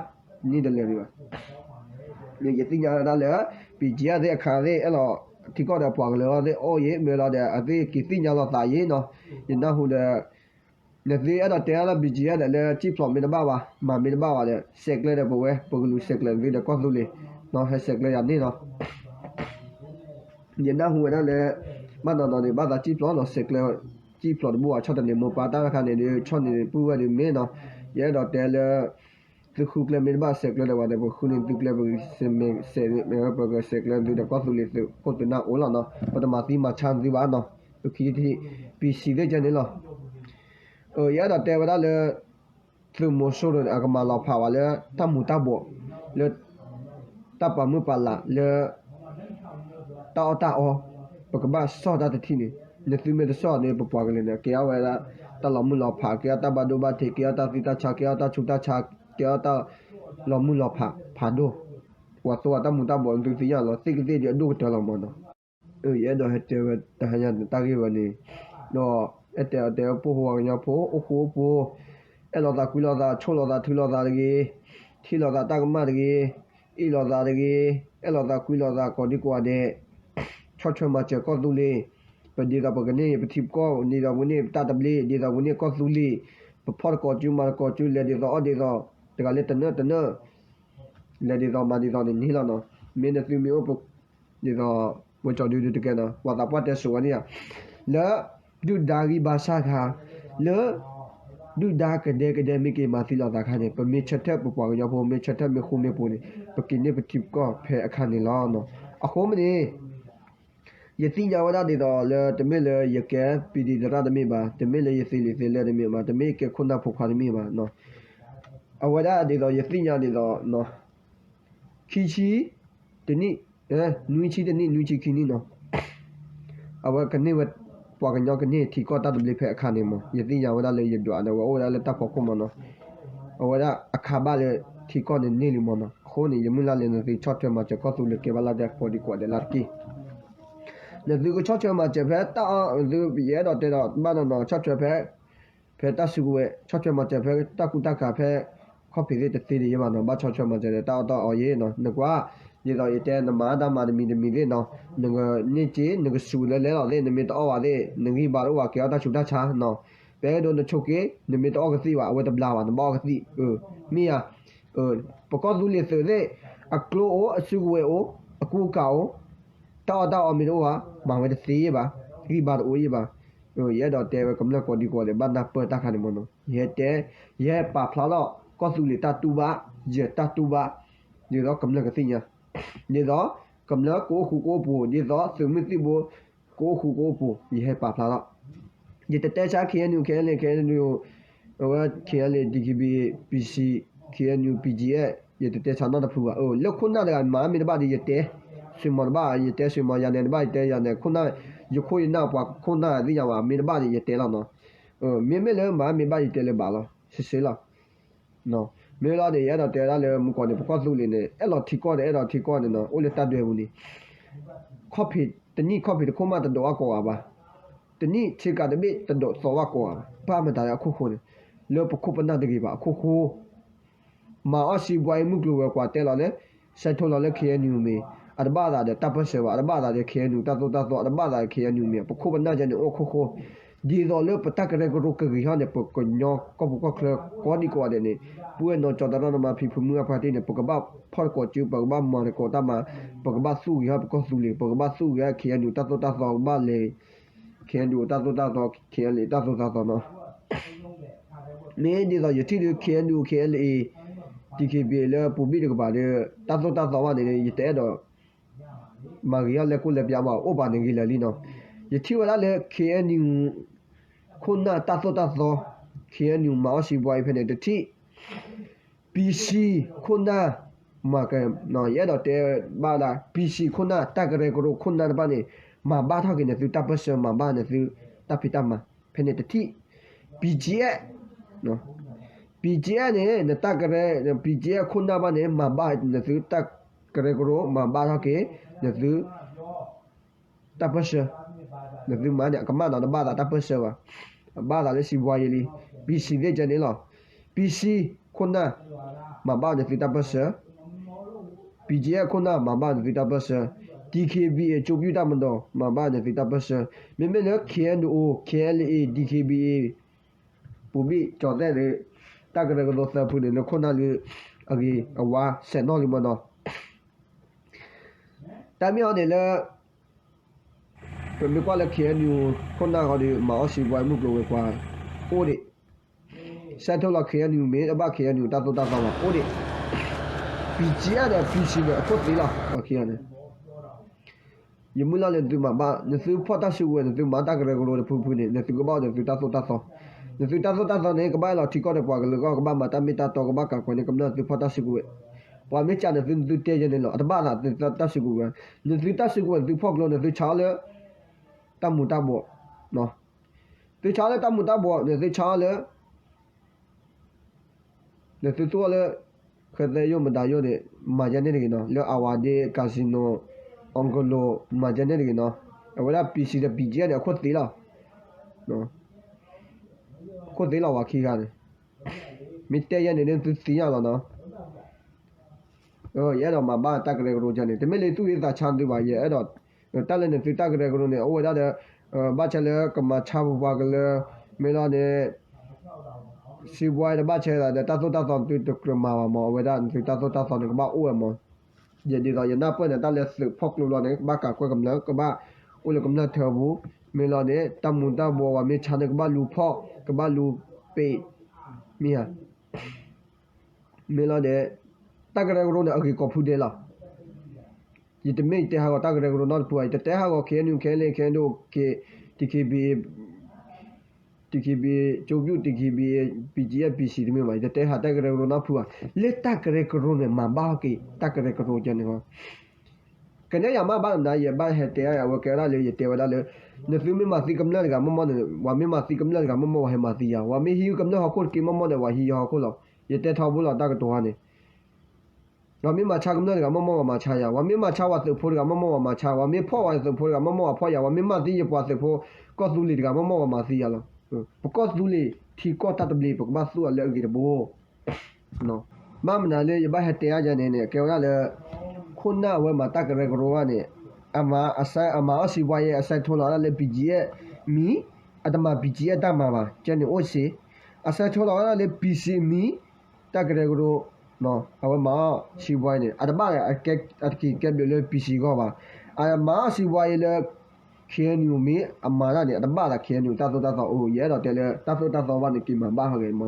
န့ၣ်တလၢာ်ဒံးဘၣ်. ယသ့ၣ်ညါဝဲဒၣ်လၢ ပံကဲ သ့ၣ်အခါသ့ၣ် အဲၣ်လီၤထံကီၢ်ဒီးပှၤကလုာ်အီၤသ့ၣ်အိၣ်ယံၤ မ့ၢ်လီၤဒီး အသ့ၣ်က့ၤသ့ၣ်ညါလိာ်သးယံၤနီၤ, ယနၢ်ဟူဒီး နသုအဲၣ်ဒိးတဲလၢ ပံကဲ ဒီး လၢကံၣ်ဖျိးမ့ၢ်တဘၣ်ဘၣ် မၤမ့ၢ်တဘၣ်ဘၣ်ဒီး ဆဲးကျၢဒီးပဝဲ ပကလူးဆဲးကျၢနသုဒီးကီၢ်သူလ့ၤ ဟဲဆဲးကျၢယၤန့ၣ်နီၤ. ယနၢ်ဟူဝဲဒၣ်လၢ ဘၣ်နီၢ်နီၢ်န့ၣ် ဘၣ်သးကံၣ်ဖျိးနီၤ ဆဲးကျၢ ကံၣ်ဖျိးတဘူၣ်ဘၣ် ဆီၣ်တနံၤမိၢ်ပၢ်တၢ်တခါန့ၣ်ဒီး ဆီၣ်န့ၣ်ပုၢ်ဝဲၢ်ဒီးမ့ၢ်နီၤ, ယအဲၣ်ဒိးတဲလၢ သုဃုကျဲမ့ၢ်တဘၣ်ဆဲးကျၢဒီးဝဲဒီး ပဃုန့ၢ်သုကျဲ ပကဆဲးကျၢသုဒီးကီၢ်သူလ့ၤသုးခိၣ်သုးနၢ်အိၣ်လီၤနီၤ, ပတမၤသံမၤဆါသုဘၣ်နီၤ, ပခံထံၣ် ပံစံးသ့ၣ်ကဲန့ၣ်လီၤ. ယအဲၣ်ဒိးတဲဝဲဒၣ်လၢ သုးမီၤစိရိၤန့ၣ် အကမၤလီၤဖးဝဲလၢတၢ်မူၤတၢ်ဘှီး လၢ တၢ်ပာ်မုၢ်ပာ်လးလၢ တၢ်အီၣ်တၢ်အီ ပကဘၣ်ဆီၣ်တၢ်တထံၣ်န့ၣ် နသုမ့ၢ်တဆီၣ်န့ၣ် ပပှၤကလုာ်န့ၣ် ကဲထီၣ်ဝဲဒၣ် တၢ်လီၤမုၢ်လီၤဖး ကဲထီၣ်တၢ်ဘၣ်ဒိဘၣ်ထံး ကဲထီၣ်တၢ်သံတၢ်ဆါ ကဲထီၣ်တၢ်ဆူးတၢ်ဆါ ကဲထီၣ်တၢ်လီၤမုၢ်လီၤဖးဖးဒိၣ် ပှၤသိၣ်ဝဲတၢ်မူၤတၢ်ဘှီး နသုသ့ၣ်ညါလီၤ သ့ၣ်ကသ့ၣ်ဒံးအဒိၣ်ကတၢၢ်လီၤမးနီၤ. ယအဲၣ်ဒိးဟဲတဲဝဲတဟါညါန့ၣ် တၢ်ဂ့ၢ်ဝဲန့ၣ် ဒီး အဲၣ်တဲအီၤတဲဝဲ ပှိၢ်ဖိဝဲကညီဖိ အိၣ်ဃူအိၣ်ဖိး အဲၣ်လိာ်သးကွံလိာ်သး ဆိၣ်လိာ်သးထုးလိာ်သးတဂ့ၤ, ထံၣ်လိာ်သးတၢ်ကမၣ်တဂ့ၤ, အ့ၣ်လိာ်သးတဂ့ၤ, အဲၣ်လိာ်သးကွံလိာ်သးကိးဒံကိးဂၤဒဲး, ဆီၣ်ထွဲမၤစၢၤကီၢ်သူလ့ၤ, ပဒ်သိးပကန့ၢ်ပထံပကီၢ် ဒ်သိးပကန့ၢ်ပတၢ်သဘျ့ ဒ်သိးပကန့ၢ်ကီၢ်သူလ့ၤ, ပဖီၣ်တကိးစုမၤတကိးစု လဲၤဒ်သိးအီၣ်ဒ်သိး တဂၤလၢတနၢၣ်တနၢၣ် လဲၤဒ်သိးမၤဒ်သိးန့ၣ်န့ၣ်လီၤနီၤ. မ့ၢ်နသုမ့ၢ်အိၣ် ဒ်သိး ပကၠီဒုဒုတကဲနီၤ ပှၤသးပှၢ်တဲစိာ်ဝဲန့ၣ်ဧါ, လၢ ဒုၣ်ဒါဂံၢ်ဘါစၢ်ခါ, လၢ ဒုၣ်ဒါကဒဲကဒဲမ့ၢ်က့ၤမၤသံလိာ်သးခါန့ၣ် ပမ့ၢ်ဆၢထၢၣ်ပပှၤကညီဖိ မ့ၢ်ဆၢထၢၣ်မ့ၢ်ဃူမ့ၢ်ဖိးန့ၣ် ပက့ၤန့ၢ်ပထံပကီၢ်ဖဲအခါန့ၣ်လီၤ. အဃိမ့ၢ်န့ၣ် ယသ့ၣ်ညါဝဲဒၣ်ဒ်သိးလၢ တမ့ၢ်လၢယကဲ ပံၤဒံသရၣ်တမ့ၢ်ဘၣ်, တမ့ၢ်လၢယသ့လံာ်သ့လဲၢ်တမ့ၢ်ဘၣ်, တမ့ၢ်ကဲခိၣ်နၢ်ဖိခွါတမ့ၢ်ဘၣ်. အဝဲဒၣ်ဒ်သိးယသ့ၣ်ညါဒ်သိး ခံဆံတနံၣ်, နွံဆံတနံၣ် နွံဆံခံနံၣ်နီၤ, အဝဲကန့ၢ်ဝဲ ပှၤကညီကန့ၢ်ထံကီၢ်တၢ်သဘျ့ဖဲအခါန့ၣ်မး ယသ့ၣ်ညါဝဲဒၣ်လၢယဒွးန့ၣ် အဝဲအိၣ်ဝဲဒၣ်လၢတၢ်ဖီခိၣ်မးနီၤ, အဝဲဒၣ်အခါဘၣ်လၢထံကီၢ်န့ၣ်န့ၢ်လံမးနီၤ. အဃိန့ၣ် ယမုၢ်လၢ်လၢနသုဆီၣ်ထွဲမၤစၢၤကီၢ်သူလ့ၤကဲဘၣ်လၢ်တၢ်ကိးဒံကိးဂၤဒဲးလၢ်တက့ၢ်. နသုကဆီၣ်ထွဲမၤစၢၤဖဲတၢ်အီၣ် သုယအဲၣ်ဒိးတဲဒီး ဘၣ်နီၢ်နီၢ် ဆီၣ်ထွဲဖဲ ဖဲတၢ်စုကဝဲၤ ဆီၣ်ထွဲမၤစၢၤဖဲတၢ်ကူတၢ်ကၤဖဲ ခီၣ်ဖံးသ့ၣ်တသ့ဒံးယဲဘၣ်နီၤ, ဘၣ်ဆီၣ်ထွဲမၤစၢၤဒီးတၢ်အီၣ်တၢ်အီယဲနီၤ. နကွၢ် ဒ်သိးယတဲ နမၤတၢ်မၤတမံၤတမံၤသ့ၣ်နီၤ, နကန့ၢ်စ့ နကစူၤလၢလဲလီၤသ့ၣ် နမ့ၢ်တအီၣ်ဘၣ်သ့ၣ် နဂံၢ်ဘါတအိၣ်ဘၣ် ကဲထီၣ်တၢ်ဆူးတၢ်ဆါနီၤ. ပအဲၣ်ဒိးနဆိးက့ နမ့ၢ်တအီၣ်ကသံၣ်ဘၣ် အဝဲတဘျါဘၣ် နဘၣ်အီၣ်ကသံၣ် မ့ၢ်ဧါ. ပကီၢ်သူလ့ၤသုးသ့ၣ် အကျိအိၣ် အစုကဝဲၤအိၣ် အကူအကၤအိၣ် တၢ်အီၣ်တၢ်အီမ့ၢ်တအိၣ်ဘၣ် မၤဝဲတသ့ဘၣ်, ဂံၢ်ဘါတအိၣ်ယဲဘၣ်. ယအဲၣ်ဒိးတဲဝဲကမျၢၢ်ကိးဒံကိးဂၤဒဲး ဘၣ်နၢ်ပၢၢ်တၢ်ခါန့ၣ်မးနီၤ. ယဟဲတဲ ယဟဲပာ်ဖျါထီၣ် ကီၢ်သူလ့ၤတၢ်တူၢ်ဘၣ် ယတၢ်တူၢ်ဘၣ် ဒ်သိးကမျၢၢ်ကသ့ၣ်ညါ ဒ်သိး ကမျၢၢ်ကအိၣ်ဃူကအိၣ်ဖိး ဒ်သိးသုးမုၢ်သံၣ်ဘိ ကအိၣ်ဃူကအိၣ်ဖိး ယဟဲပာ်ဖျါထီၣ်. ယတတဲဆါ KNU KNLA KNU အဝဲ KNLA DKBA PC KNU BGF ယတတဲဆါနီတဖုဘၣ်. လၢခိၣ်နၢ်တဂၤမၤမ့ၢ်တဘၣ်ဒီး ယတဲ ဆွေမော်တဘၣ် ယတဲဆွေမော် ယၤနဲတဘၣ် ယတဲယၤနဲ ခိၣ်နၢ် ယခိၣ်ယနၢ်ပှၤခိၣ်နၢ်သ့ၣ်ညါဘၣ် မ့ၢ်တဘၣ်ဒီး ယတဲလီၤနီၤ. မ့မ့ၢ်လၢမၤမ့ၢ်ဘၣ် ယတဲလၢၤဘၣ်လီၤ စ့စ့လီၤ. မ့ၢ်လီၤန့ၣ် ယအဲၣ်ဒိးတဲဝဲဒၣ်လၢမုၢ်ကီၢ်န့ၣ် ပကီၢ်သူလ့ၤန့ၣ် အဲၣ်လီၤထံကီၢ်ဒီး အဲၣ်ဒိးထံကီၢ်န့ၣ်နီၤ အိၣ်လၢတၢ်ဒွဲပူၤန့ၣ် ခီၣ်ဖံးတနံၣ်ခီၣ်ဖံးတခိၣ်မးတဒိးဘၣ်ကိးဂၤဘၣ်. တနံၣ်ဆ့ကၤတဘ့ၣ်တဒိးသီဘၣ်ကိးဂၤဘၣ်. ဘၣ်မတၤလၢအခိၣ်ဃိန့ၣ် လၢပခိၣ်ပနၢ်တဂ့ၤဘၣ်အခိၣ်ဃိ မၤအီၣ်စံးဘှါအံၤ မုၢ်ကျိၤဝဲၤကွာ်တဲလီၤလၢ စဲးထိလီၤလၢ KNU မ့ၢ် အတဘၣ်သးဒီးတၢ်ပၢၢ်ဆၢဘၣ်, အတဘၣ်သးဒီး KNU တၢ်သိၣ်တၢ်သီ, အတဘၣ်သးဒီး KNU မ့ၢ် ပခိၣ်ပနၢ်ယဲန့ၣ်အိၣ်ခိၣ်ဃိ, ဒ်သိးလၢပတၢ်ကရၢကရိကဂ့ၤထီၣ်န့ၣ် ပကညီကီၢ်ပူၤကီၢ်ချၢကိးဒံကိးဂၤဒဲးန့ၣ် ပုၢ်ဝဲၢ်နီၢ်ကၠီတရၣ်နီၢ်မါဖံဖုမုၢ်အဖါတံၢ်န့ၣ် ပကဘၣ်ဖီၣ်တကိးစု ပကဘၣ်မၤတကိးတၢ်မၤ, ပကဘၣ်သူၣ်ဂ့ၤထီၣ်ပကီၢ်သူလ့ၤ, ပကဘၣ်သူၣ်ဂ့ၤထီၣ် KNU တၢ်သိၣ်တၢ်သီ ကဘၣ်လဲၤ KNU တၢ်သိၣ်တၢ်သီ KNLA တၢ်သိၣ်တၢ်သီနီၤ မ့ၢ်ဒ်သိးယထံၣ်ဒီး KNU KNLA DKBA လၢပူၤဘံၣ်တကပၤဒီး တၢ်သိၣ်တၢ်သီဘၣ်န့ၣ် ယတအဲၣ်ဒိး မၤဂ့ၤထီၣ်လဲၤကိၢ်လဲၤပျါဘၣ် အိၣ်ဘၣ်န့ၣ်ဂ့ၤလၢာ်လံနီၤ. ယထံၣ်ဝဲဒၣ်လၢ KNU ခိၣ်နၢ်တၢ်သိၣ်တၢ်သီ KNU မၤအီၣ်စံးဘှါအံၤဖဲန့ၣ်တထံၣ် PC ခိၣ်နၢ် မၤက ယအဲၣ်ဒိးတဲဘၣ်ဒၣ် PC ခိၣ်နၢ် တၢ်ကရၢကရိခိၣ်နၢ်တဖၣ်န့ၣ် မၤဘၣ်ထီၣ်က့ၤနသုတၢ်ပၢၢ်ဆၢ မၤဘၣ်နသုတၢ်ဖံးတၢ်မၤ ဖဲန့ၣ်တထံၣ် BGF BGF န့ၣ် နတၢ်ကရၢ BGF ခိၣ်နၢ်ဘၣ်န့ၣ် မၤဘၣ်နသုတၢ်ကရၢကရိ မၤဘၣ်ထီၣ်က့ၤ နသု တၢ်ပၢၢ်ဆၢ နသုမၤန့ၣ် အကမၣ်နီၤ တဘၣ်သးတၢ်ပၢၢ်ဆၢဘၣ်. အဘၣ်သးလၢစံးဘှါယံၤလံ. PC သ့ၣ်ကဲန့ၣ်လီၤ. PC ခိၣ်နၢ် မၤဘၣ်နသုတၢ်ပၢၢ်ဆၢ BGF ခိၣ်နၢ် မၤဘၣ်နသုတၢ်ပၢၢ်ဆၢ DKBA ကၠိပျုၢ်တၢ်မၤဒီး မၤဘၣ်နသုတၢ်ပၢၢ်ဆၢ မ့မ့ၢ်လၢ KNO KNLA DKBA ပူၤဘံၣ်ကၠီၤသဲၣ်ဒီး တၢ်ကရၢကရိသၢဖုန့ၣ် လၢခိၣ်နၢ်လၢ အဂ့ၤအဝါဆဲးနီၣ်လံမၢ်နီၤ. တၢ်မ့ၢ်အီၤန့ၣ်လၢ ပမ့ၢ်ကွၢ်လၢ KNU ခိၣ်နၢ်ဃီဒီး မၤအီၣ်စံးဘှါမုၢ်ကျိၤဝဲၤကွာ် အိၣ်ဒံး စဲးထိလီၤ KNU မ့ၢ်တဘၣ် KNU တၢ်သိၣ်တၢ်သီဘၣ် အိၣ်ဒံး BGF ဒီး PC န့ၣ် အခိၣ်သ့လီၤ အခံဂၤန့ၣ် ယမုၢ်လၢ်လၢနသုမၤဘၣ် နသုဖီၣ်တၢ်စုကဝဲၤ နသုမၤတၢ်ကရၢကရိတဖုဖုန့ၣ် နသုကဘၣ်အိၣ်ဒီးနသုတၢ်သိၣ်တၢ်သီ နသုတၢ်သိၣ်တၢ်သီန့ၣ် ကဘၣ်အလီၤထံကီၢ်ဒီးပှၤကလုာ်အဂီၢ် ကဘၣ်မၤတၢ်မ့ၢ်တၢ်တီ ကဘၣ်ကၤကွဲန့ၢ်ကမျၢၢ် နသုဖီၣ်တၢ်စုကဝဲၤ ပှၤမ့ၢ်ကးနသု နသုတဲယဲန့ၣ်လီၤ အတဘၣ်သးနသုတၢ်စုကဝဲၤ နသုတၢ်စုကဝဲၤ နသုဖီၣ်ကျိ နသုဆါအီၤလၢ တၢ်မူၤတၢ်ဘှီး သုဆါအီၤလၢတၢ်မူၤတၢ်ဘှီး နသုဆါအီၤလၢ နသုသူအီၤလၢ ဃဲသဲယိၣ်မတၤယိၣ်န့ၣ် မၤယဲန့ၣ်တဂ့ၤနီၤ လၢအဝၤဒ့ casino အီကလိၤ မၤယဲန့ၣ်တဂ့ၤနီၤ အဝဲဒၣ် PC ဒီး BGF န့ၣ် အခိၣ်သ့လီၤ အခိၣ်သ့လီၤဝဲခံဂၤန့ၣ် မ့ၢ်တဲယဲန့ၣ် နသုသ့ၣ်ညါလီၤနီၤ ယအဲၣ်ဒိးမၤဘၣ်တၢ်ကရၢကရိကန့ၣ် တမ့ၢ်လၢသူၣ်ဂ့ၤသးဆါသုဘၣ် ယအဲၣ်ဒိး တၢ်လၢနသုတၢ်ကရၢကရိန့ၣ် အိၣ်ဝဲဒၣ်ဒီး ဘၣ်ဆၣ်လၢကမၤဆါပပှၤကလၢ မ့ၢ်လီၤန့ၣ် စံးဘှါတဘၣ်ဆၣ်သးဒီး တၢ်သိၣ်တၢ်သီနသုတကြၢးမၤဘၣ်မး အဝဲဒၣ်နသုတၢ်သိၣ်တၢ်သီန့ၣ် ကဘၣ်အိၣ်ဝဲမး ယဲဒ်သိးယနၢ်ပၢၢ်န့ၣ် တၢ်လၢသုးဖီၣ်ကျိလီၤန့ၣ် ကဘၣ်ကၤကွဲကမျၢၢ် ကဘၣ်အိၣ်လၢကမျၢၢ်ထၢပူၤ မ့ၢ်လီၤန့ၣ် တၢ်မူၤတၢ်ဘှီးဝဲမ့ၢ်ဆါန့ၣ် ကဘၣ်လူၤဖီၣ် ကဘၣ်လူၤပ့း မ့ၢ်ဧါ မ့ၢ်လီၤန့ၣ် တၢ်ကရၢကရိန့ၣ် အဂ့ၤကိးဖုဒဲးလီၤ. ယတမ့ၢ်ယတဲဟးဂီၤတၢ်ကရၢကရိနီတဖုဘၣ် ယတတဲဟးဂီၤ KNU KNLA KNDO DKBA DKBA ကၠိပျုၢ် DKBA BGF PC တမ့ၢ်ဘၣ် ယတတဲဟးတၢ်ကရၢကရိနီတဖုဘၣ် လၢတၢ်ကရၢကရိန့ၣ် မၤဘၣ်ဟီၣ်က့ၤ တၢ်ကရၢကရိကဲန့ၣ် ကနဲယၤမးဘၣ်မနုၤ ယဘၣ်ဟဲတဲအဝဲကဲဝဲဒၣ်လၢ ယတဲဝဲဒၣ်လၢ နသုမ့ၢ်မၤသံကမျၢၢ်တဂၤမ့ၢ်မ့ၢ်န့ၣ် ဝၤမ့ၢ်မၤသံကမျၢၢ်တဂၤမ့ၢ်မ့ၢ် ဝၤဟဲမၤသံယၤ ဝၤမ့ၢ်ဟံးကမျၢၢ်ဟီၣ်ခိၣ်တက့ၢ်မ့ၢ်မ့ၢ်န့ၣ် ဝၤဟံးယဟီၣ်ခိၣ်လီၤ. ယတဲထီဘိလီၤတၢ်ကတိၤဟါန့ၣ် ဝၤမ့ၢ်မၤဆါကမျၢၢ်တဂၤမ့ၢ်မ့ၢ် ဝၤမၤဆါယၤ ဝၤမ့ၢ်မၤဆါဝၤသုးဖိတဂၤမ့ၢ်မ့ၢ် ဝၤမၤဆါ ဝၤမ့ၢ်ဖီၣ်ဝၤသုးဖိတဂၤမ့ၢ်မ့ၢ် ဝၤဖီၣ်ယၤ ဝၤမ့ၢ်မၤသံယပှၤသုးဖိ ကီၢ်သူလ့ၤတဂၤမ့ၢ်မ့ၢ် ဝၤမၤသံယၤလီၤ. ပကီၢ်သူလ့ၤ ထံကီၢ်တၢ်တဘျ့ ပကဘၣ်သူအီၤလၢအဂ့ၤတဘိ ဘၣ်မနုၤလၢယဘၣ်ဟဲတဲအါယၤန့ၣ်န့ၣ် ကဲဝဲဒၣ်လၢ ခိၣ်နၢ်အဝဲမၤတၢ်ကရၢကရိဘၣ်န့ၣ် အမၤအီၣ်စံးဘှါယဲ အစဲးထိလီၤဝဲဒၣ်လၢ BGF မံၤ အတမၤ BGF တၢ်မၤဘၣ် ကဲန့ၣ်အိၣ်စ့ အစဲးထိလီၤဝဲဒၣ်လၢ PC မံၤ တၢ်ကရၢကရိ အဝဲမၤအီၣ်စံးဘှါယဲန့ၣ် အတဘၣ်အတက့ၤကဲဘျုးလၢ PC ဂီၢ်ဘၣ် အမၤအီၣ်စံးဘှါယဲလၢ KNU မံၤ အမၤတၢ်န့ၣ် အတဘၣ်သး KNU တၢ်သိၣ်တၢ်သီအိၣ် ယအဲၣ်ဒိးတဲလၢ တၢ်သိၣ်တၢ်သီဘၣ်န့ၣ် က့ၤမၤဘၣ်ဟီၣ်က့ၤမ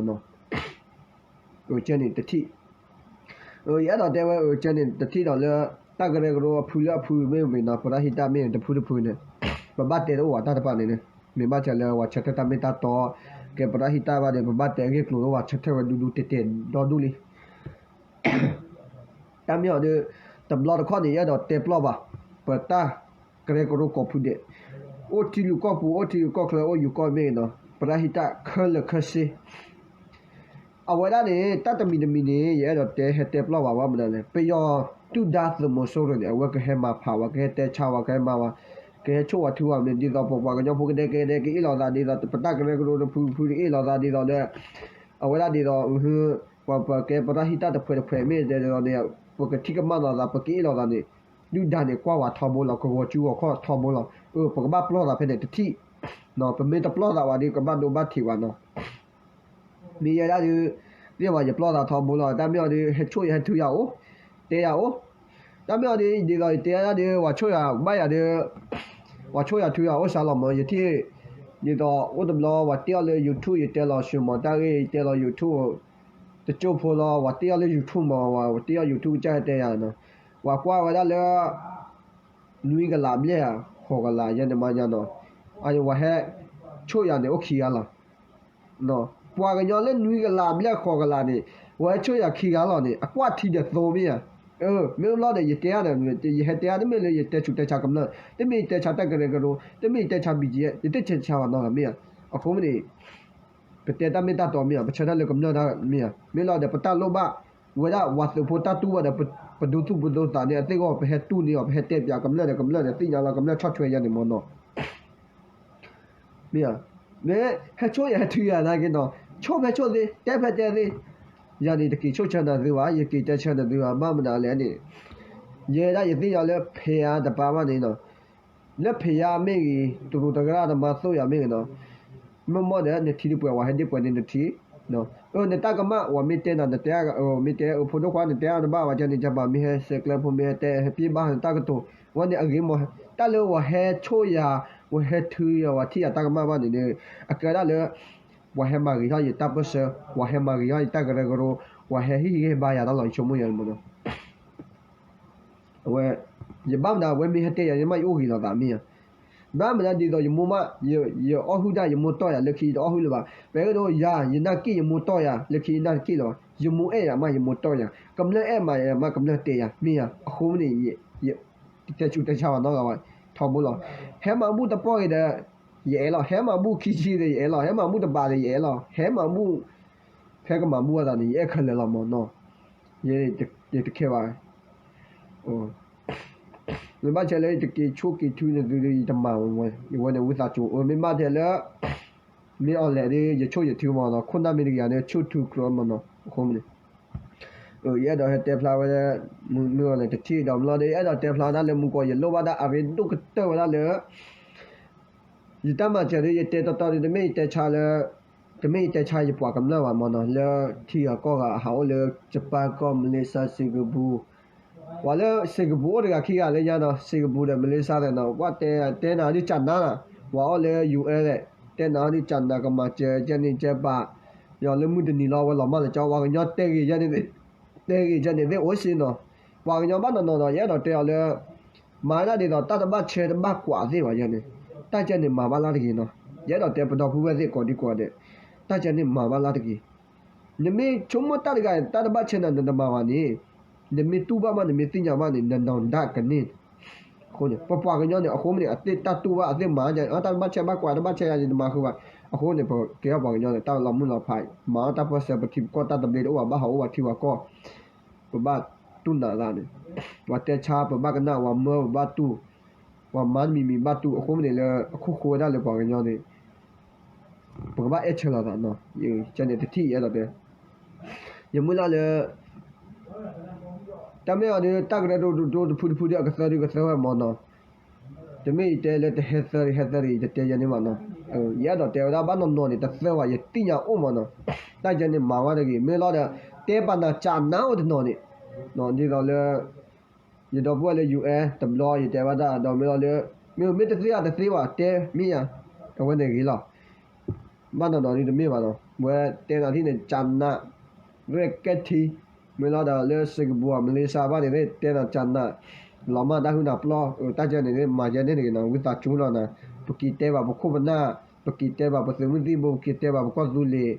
နီၤ ကဲန့ၣ်တထံၣ် ယအဲၣ်ဒိးတဲဝဲ ကဲန့ၣ်တထံၣ်ဒီးလၢ တၢ်ကရၢကရိအဖုလၢအဖုမ့ၢ်ဝံၤနီၤ ပရဟံၣ်တၢ်မ့ၢ်တဖုတဖုန့ၣ် ပဘၣ်တဲတအိၣ်ဘၣ်တၢ်တဖၣ်န့ၣ် မ့ၢ်ဘၣ်ဆၣ်လၢပှၤဆၢထၢၣ်တၢ်မ့ၢ်တၢ်တီ ကဲပရဟံၣ်တၢ်ဘၣ်ဒီး ပဘၣ်တဲအဂ့ၢ်ကျိၤလၢပှၤဆၢထၢၣ်ဝဲဒူဒူတဲာ်တဲာ်ဒီဒူၣ်လံ တၢ်မ့ၢ်အီၤဒီး တဘျီတခီၣ်န့ၣ် ယအဲၣ်ဒိးတဲပျီၢ်ဘၣ် ပတၢ်ကရၢကရိကိးဖုဒဲး အိၣ်ထံလုၢ်ကီၢ်ပူၤ အိၣ်ထံလုၢ်ကီၢ်ချၢ အိၣ်ယူၤကီၢ်မ့ၢ်ဂ့ၤနီၤ ပရဟံၣ်တၢ်ခဲလၢာ်ခဲဆ့ အဝဲဒၣ်န့ၣ် တၢ်တမံၤတမံၤန့ၣ် ယအဲၣ်ဒိးတဲဟဲတဲပျီၢ်ဘၣ်ဝဲမနုၤလဲၣ် ပယီၤတူၢ်ဒါသုးမီၤစိရိၤန့ၣ် အဝဲကဟဲမၤဖးဝဲ ကဟဲတဲဆါဝဲ ကဟဲမၤဝဲ ကဟဲဆိၣ်ဝဲထုဝဲမ့ၢ် ဒ်သိးပပှၤကညီဖိကဒဲကဒဲကအ့ၣ်လိာ်သး ဒ်သိးပတၢ်ကရၢကရိတဖုဖုတအ့ၣ်လိာ်သး ဒ်သိးလၢ အဝဲဒၣ်ဒ်သိး ပှၤပကဲပရဟံၣ်တၢ်တဖုတဖုမ့ၢ်တဲဒ်သိးန့ၣ် ပကထံၣ်ကမၣ်လိာ်သး ပကအ့ၣ်လိာ်သးန့ၣ် ဒုၣ်ဒါန့ၣ် ကွၢ်ဝဲထီဘိလီၤ ကဂီၤစုဂီၤခီၣ်ထီဘိလီၤ အၢ ပကဘၣ်ပျီၢ်သးဖဲန့ၣ်တထံၣ် ပမ့ၢ်တပျီၢ်သးဘၣ်ဒီး ကဘၣ်ဒိဘၣ်ထံးဘၣ်နီၤ မ့ၢ်ယဲဒၣ်ဒီး သ့ၣ်မးယပျီၢ်သးထီဘိလီၤ တၢ်မ့ၢ်အီၤဒီး ဟဲဆိၣ်ယၤဟဲထုယၤအိၣ် တဲယၤအိၣ် တၢ်မ့ၢ်အီၤဒီး ဒ်သိးယတဲဒၣ်ဒီး ပှၤဆိၣ်ယၤဘၣ်ယၤဒီး ပှၤဆိၣ်ယၤထုယၤအိၣ်စှၤလီၤမး ယထံၣ် ဒ်သိးအိၣ်တဘျီ ပှၤတ့အီၤလၢ YouTube ယတဲလီၤဆှၢမး တၢ်ဂ့ၢ်ယတဲလီၤ YouTube တကၠိဖိလီၤ ပှၤတ့အီၤလၢ YouTube မး ပှၤတ့အီၤ YouTube ကစၢ်ဟဲတဲယၤနီၤ ပှၤကွၢ်ဝဲဒၣ်လၢ နွံကလးဘျဲၣ် ဃိးကလးယဲန့ၣ်မးညါနီၤ အဝဲဟဲဆိၣ်ယၤန့ၣ် အိၣ်ခံဂၤလီၤ ပှၤကညီလၢနွံကလးဘျဲၣ်ဃိးကလးန့ၣ် ဝဲဆိၣ်ယၤခံဂၤလီၤန့ၣ် အကွၢ်ထံဒီးသိမ့ၢ်ဧါ မ့ၢ်ဘျီဒီး ယတဲအါဒီး ယဟဲတဲအါ တမ့ၢ်လၢယတဲဆူးတဲဆါကမျၢၢ် တမ့ၢ်ယတဲဆါတၢ်ကရၢကရိ တမ့ၢ်ယတဲဆါ ဘံၣ်ကယဲၢ် ယတတဲဆါဘၣ်နီတဂၤမ့ၢ်ဧါ အဃိမ့ၢ်န့ၣ် ပတဲတၢ်မ့ၢ်တၢ်တီမ့ၢ်ဧါ ပဆၢထၢၣ်လၢကမျၢၢ်တၢ်မ့ၢ်ဧါ မ့ၢ်လီၤဒီး ပတၢ်လိၣ်ဘၣ် ဝဲဒၣ်ပှၤသုးဖိတၢ်တူၢ်ဘၣ်ဒီး ပဒိသူၣ်ပဒိသးန့ၣ် အသ့ၣ်ဂီၢ် ပဟဲတူၢ်န့ၢ်အီၤ ပဟဲတဲပၠးကမျၢၢ်ဒီး ကမျၢၢ်န့ၣ် သ့ၣ်ညါလီၤ ကမျၢၢ်ဆီၣ်ထွဲယဲန့ၣ်မးနီၤ မ့ၢ်ဧါ မ့ၢ်ဟဲဆိၣ်ယၤဟဲထုယၤနာ်က့နီၤ ဆိၣ်ဖဲဆိၣ်သ့ တဲဖဲတဲသ့ ယၤန့ၣ် တက့ၤဆိၣ်ဆၢနၤသုဘၣ် ယက့ၤတဲဆၢနၤသုဘၣ် ဘၣ်မနုၤလဲၣ်န့ၣ် ယဲဒၣ်ယသ့ၣ်ညါလၢဖဲယါတပၤဘၣ်န့ၣ်နီၤ လၢဖဲယါမ့ၢ်ဂ့ၤ တရူးတဂၤတမၤသိၣ်ယၤမ့ၢ်ဂ့ၤနီၤ မ့ၢ်မ့ၢ်ဒီး နထံတပှဲၤ ဝဲဟဲဒ့ပှဲၤန့ၣ်နထံ အၢ နတၢ်ကမၣ် ဝဲမ့ၢ်တဲနၤ နတဲ မ့ၢ်တဲ အၢ ဖိဒိၣ်ခွါ နတဲအါတဘၣ်ဝဲ ကဲန့ၣ် ကဲဘၣ် မ့ၢ်ဟဲစဲးကျဲဖိ မ့ၢ်ဟဲတဲ ဟဲပျ့ၢ်ဘၣ်နတၢ်ကတိၤ ဝဲန့ၣ်အဂ့ၤမး တၢ်လၢဝဲဟဲဆိၣ်ယၤ ဝဲဟဲထုယၤ ဝဲထံၣ်ယၤတၢ်ကမၣ်ဘၣ်န့ၣ်ဒီး အကဲဒၣ်လၢ ပှၤဟဲမၤဂ့ၤထီၣ်ယတၢ်ပၢၢ်ဆၢ ပှၤဟဲမၤဂ့ၤထီၣ်ယတၢ်ကရၢကရိ ပှၤဟဲဟ့ၣ်ဂံၢ်ဟ့ၣ်ဘါယၤတၢ်လီၤ ယဆိကမိၣ်ယဲန့ၣ်မးနီၤ အဝဲ ယဘၣ်မနုၤ အဝဲမ့ၢ်ဟဲတဲယၤန့ၣ်မး ယအိၣ်ဂ့ၤလိာ်သးမ့ၢ်ဧါ ဘၣ်မနုၤဒ်သိးယမိၢ်မး ယအီၣ်ဟုၣ်တၢ် ယမိၢ်တီၢ်ယၤ လၢခံယတအီၣ်ဟုၣ်လၢၤဘၣ် ပအဲၣ်ဒိးယၤ ယနၢ်က့ၣ် ယမိၢ်တီၢ်ယၤ လၢခံယနၢ်က့ၣ်လၢၤဘၣ် ယမိၢ်အဲၣ်ယၤမး ယမိၢ်တီၢ်ယၤ ကမျၢၢ်အဲၣ်မးယၤမး ကမျၢၢ်တဲယၤ မ့ၢ်ဧါ အဃိမ့ၢ်န့ၣ် ယတဲဆူးတဲဆါဘၣ်နီတဂၤဘၣ် ထီဘိလီၤ ဟဲမၤဘူၣ်တပီၢ်ဂ့ၤဒီး ယအဲၣ်လီၤ ဟဲမၤဘူၣ်ခံဆံဒီးယအဲၣ်လီၤ ဟဲမၤဘူၣ်တဘးဒီးယအဲၣ်လီၤ ဟဲမၤဘူၣ် ဖဲကမၤဘူၣ်အသးန့ၣ် ယအဲၣ်ခဲလၢာ်လီၤမးနီၤ ယတခဲဘၣ် မ့ၢ်ဘၣ်ဆၣ်လၢယတက့ၤဆိၣ်က့ၤထုနသုဒီး ယတမၤဝဲ ယဝဲန့ၣ်ဝံသးစူၤ အၢ မ့ၢ်ဘၣ်ထဲလၢ မ့ၢ်အီၤလဲၣ်ဒီး ယဆိၣ်ယထုမးနီၤ ခိၣ်နၢ်မ့ၢ်တဂ့ၤန့ၣ် ဆိၣ်ထုကြၢးမးနီၤ အဃိမ့ၢ်န့ၣ် ယအဲၣ်ဒိးဟဲတဲဖျါဝဲ မ့ၢ်အီၤလဲၣ်တထံၣ်ဒီး မ့ၢ်လီၤဒီး ယအဲၣ်ဒိးတဲဖျါဝဲဒၣ်လၢမူကီး ယလိၣ်ဘၣ်ဒၣ်အရ့ဒိၣ်ကတၢၢ်ဝဲဒၣ်လၢ ယတၢ်မၤစၢၤဒီး ယတဲတီတီဒီး တမ့ၢ်ယတဲဆါလၢ တမ့ၢ်ယတဲဆါယပှၤကမျၢၢ်ဘၣ်မးနီၤ လၢထံဂၤကီၢ်ဂၤအဟးအိၣ်လၢ ယပၢ်ကီၢ် မလ့ၡါ စ့ၤကပူၤ ပှၤလၢစ့ၤကပူၤအိၣ်တဂၤခံဂၤလၢညါနီၤ စ့ၤကပူၤဒီး မလ့ၡါသ့ၣ်နီၤ ပှၤတဲတဲနၤဒုးကနါနီၤ ပှၤအိၣ်လၢ ယူၢ်အဲသ့ၣ် တဲနၤဒုးကနါ ကမၤစၢၤ ကဲန့ၣ်ကဲပာ် ယီၤလၢမုၢ်တနံၤလီၤ ဝဲလီၤမၢ်လၢကၠီ ပှၤကညီတဲဂ့ၤ တဲဂ့ၤကဲန့ၣ်သ့ၣ်အိၣ်စ့ၢ်နီၤ ပှၤကညီဘၣ်နီၤနီၤဒီး ယအဲၣ်ဒိးတဲအီၤလၢ မၤဝဲဒၣ်ဒ်သိး တၢ်တဘၣ်ဆၢတဘၣ်ကွၢ်သ့ၣ်ဘၣ်ယဲန့ၣ် တၢ်ကဲန့ၣ်မၤဘၣ်လၢ်တဂ့ၤနီၤ ယအဲၣ်ဒိးတဲပဒီပုၢ်ဝဲၢ်သ့ၣ်ကိးဒံကိးဂၤဒဲး တၢ်ကဲန့ၣ်မၤဘၣ်လၢ်တဂ့ၤ နမ့ၢ်ဆိကမိၣ်တၢ်တဂၤ တၢ်တဘၣ်ဆၢနၤ နတမၤဘၣ်န့ၣ် နမ့ၢ်တူၢ်ဘၣ်မး နမ့ၢ်သ့ၣ်ညါဘၣ်န့ၣ် နနီၢ်ဒၣ်ကန့ၢ် အဃိန့ၣ် ပပှၤကညီန့ၣ် အဃိမ့ၢ်န့ၣ် အသ့ၣ်တၢ်တူၢ်ဘၣ် အသ့ၣ်မၤ တၢ်တဘၣ်ဆၢဘၣ်ကွၢ် တဘၣ်ဆၢယၤန့ၣ် တမၤဃုာ်ဘၣ် အဃိန့ၣ် ပကဲထီၣ်ပှၤကညီန့ၣ် တၢ်လီၤမုၢ်လီၤဖး မၤအီၣ်တၢ်ပၢၢ်ဆၢ ပထံပကီၢ်တၢ်သဘျ့တအိၣ်ဘၣ် ဘၣ်ဟးအိၣ်ဘၣ်ထံဝဲကီၢ် ပဘၣ်တူၢ်နးသးန့ၣ် ပှၤတဲဆါ ပဘၣ်ကနၣ် ပှၤမၢ ပဘၣ်တူၢ် ပှၤမၤတမံၤမံၤဘၣ်တူၢ် အဃိမ့ၢ်န့ၣ်လၢ အခိၣ်ဃိဝဲဒၣ်လၢပှၤကညီန့ၣ် ပကဘၣ်အဲၣ်ဆၢလိာ်သးနီၤ ယကဲန့ၣ်တထံၣ်ယအဲၣ်ဒိးတဲ ယမုၢ်လၢ်လၢ တၢ်မ့ၢ်အီၤဒီး တၢ်ကရၢကရိတဖုတဖုဒီး အကသၢဒုကသၢဝဲမးနီၤ တမ့ၢ်ယတဲလၢတဟဲသၢ ဟဲသၢတဂ့ၤ ယတတဲယဲန့ၣ်မးနီၤ ယအဲၣ်ဒိးတဲဝဲဒၣ်ဘၣ်နီၤနီၤန့ၣ် တသၢဝဲ ယသ့ၣ်ညါအိၣ်မးနီၤ တၢ်ကဲန့ၣ်မၤဝဲတဂ့ၤ မ့ၢ်လီၤဒီး တဲပာ်နၤကနါအိၣ်တနီၤန့ၣ် ဒ်သိးလၢ ယဒီပုၢ်ဝဲၢ်လၢ ယူၢ်အဲ တဘျီ ယတဲဘၣ်တၢ်ဒီးမ့ၢ်လီၤလၢ မ့ၢ်မ့ၢ်တသ့အတသ့ဘၣ် တဲမ့ၢ်ယၤ အဝဲန့ၣ်ဂ့ၤလီၤ ဘၣ်နီၤနီၤဒ်တမ့ၢ်ဘၣ်နီၤ ဝဲတဲနၤထံၣ်န့ၣ် ကနး ရဲၣ်ကဲထံ မ့ၢ်လီၤဒီးလၢစ့ၤကပူၤ မလ့ၡါဘၣ်န့ၣ် တဲနၤကနး လီၤမၢ်တၢ်ဟုၣ်နၤပျီၢ် တၢ်ကဲန့ၣ် မၤယဲန့ၣ်တဂ့ၤနီၤ ဝံသးစူၤလီၤနီၤ ပက့ၤတဲဘၣ်ပခိၣ်ပနၢ် ပက့ၤတဲဘၣ်ပသုးမုၢ်သံၣ်ဘိ ပက့ၤတဲဘၣ်ပကီၢ်သူလ့ၤ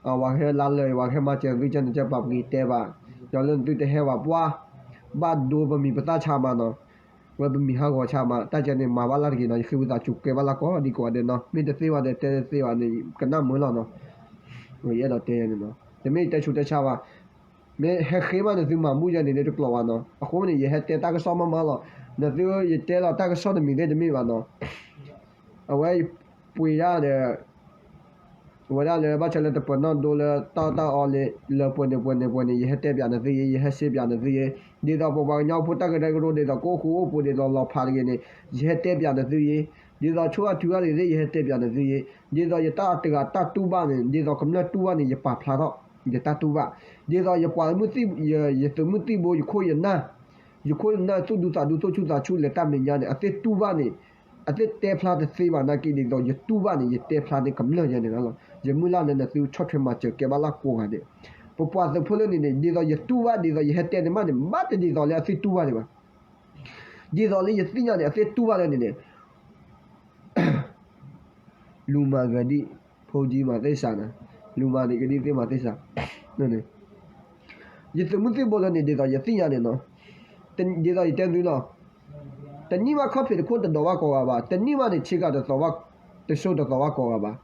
အဝဲဟဲလါလၢာ် ဝဲဟဲမၤစၢၤသုကဲန့ၣ် ကဲပာ်ပက့ၤတဲဘၣ် ဒီးလၢသုတဟဲဘၣ်ပှၢ် ဘၣ်ဒိပမံၤပသၣ်ဆါမးနီၤ ဝဲပမံၤဟးဂီၤဆါမး တၢ်ကဲန့ၣ် မၤဘၣ်လၢ်တဂ့ၤနီၤ ယဃ့ဝံသးစူၤကဲဘၣ်လၢ်ကိးဒံကိးဂၤဒဲးနီၤ မ့ၢ်တသ့ဘၣ်ဒီးတဲတသ့ဘၣ်န့ၣ် ကနၣ်မုာ်လီၤနီၤ ယအဲၣ်ဒိးတဲန့ၣ်နီၤ တမ့ၢ်ယတဲဆူးတဲဆါဘၣ် မ့ၢ်ဟဲဃ့ဘၣ်န့ၣ် သုမၤဘူၣ်ယဲန့ၣ် တကျိးဘၣ်နီၤ အဃိန့ၣ် ယဟဲတဲတၢ်ကစီၣ်မးမးလီၤ နသုယတဲလီၤတၢ်ကစီၣ်တမံၤသ့ၣ်တမ့ၢ်ဘၣ်နီၤ အဝဲပှ့ၤဒၣ်ဒီး အဝဲဒၣ်လၢဘၣ်ဆၣ်လၢတပနီၣ်ဒိလၢတၢ်တၢ်အီလၢပှဲၤန့ၣ်ပှဲၤန့ၣ်ပှဲၤန့ၣ် ယဟဲတဲပၠးနသုယ့ ယဟဲစ့ပၠးနသုယ့ ဒ်သိးပပှၤကညီဖိတၢ်ကရၢကရိဒ်သိးကအိၣ်ဃူအိၣ်ဖိးဒ်သိးလီၤဖးတဂ့ၤန့ၣ် ယဟဲတဲပၠးနသုယ့ ဒ်သိးဆိၣ်ဂ့ၤထူဂ့ၤလံၤသ့ၣ် ယဟဲတဲပၠးနသုယ့ ဒ်သိးယတၢ်တဂၤတၢ်တူၢ်ဘၣ်န့ၣ် ဒ်သိးကမျၢၢ်တူၢ်ဘၣ်န့ၣ် ယပာ်ဖျါထီၣ် ယတၢ်တူၢ်ဘၣ် ဒ်သိးယပှၤမုၢ်သံၣ် ယသုးမုၢ်သံၣ်ဘိ ယခိၣ်ယနၢ် ယခိၣ်ယနၢ်သူၣ်ဒူသးဒူ သူၣ်ဆူၣ်သးဆူၣ်လဲၤတၢ်မဲာ်ညါန့ၣ် အသ့ၣ်တူၢ်ဘၣ်န့ၣ် အသ့ၣ်တဲဖျါတသ့ဘၣ်နာ်က့ ဒ်သိးယတူၢ်ဘၣ်န့ၣ် ယတဲဖျါန့ၣ်ကမျၢၢ်ယဲန့ၣ်လီၤ ယမုၢ်လၢ်လၢနသုဆီၣ်ထွဲမၤစၢၤကဲဘၣ်လၢ်ကိးဂၤဒဲး ပပှၤသုးဖိလၢန့ၣ်န့ၣ် ဒ်သိးယတူၢ်ဘၣ် ဒ်သိးယဟဲတဲန့ၣ်မးန့ၣ် ဘၣ်တဒ်သိးလၢအသ့ၣ်တူၢ်ဘၣ်ဒံးဘၣ် ဒ်သိးလၢယသ့ၣ်ညါန့ၣ် အသ့ၣ်တူၢ်ဘၣ်လၢန့ၣ်န့ၣ် လူမၤဂၤဒံး ဖိကံမၤသ့စးန့ၣ် လူမၤဂၤဒံးသ့ၣ်မၤသ့စး ယသုးမုၢ်သံၣ်ဘိလၢန့ၣ် ဒ်သိးယသ့ၣ်ညါန့ၣ်နီၤ ဒ်သိးယတဲသုလီၤ တနံၣ်ဘၣ်ခီၣ်ဖံးတခိၣ်တဒိးဘၣ်ကိးဂၤဘၣ် တနံၣ်ဘၣ်န့ၣ် ဆ့ကၤတသိးဘၣ် တစိၢ်တသိးဘၣ်ကိးဂၤဘၣ်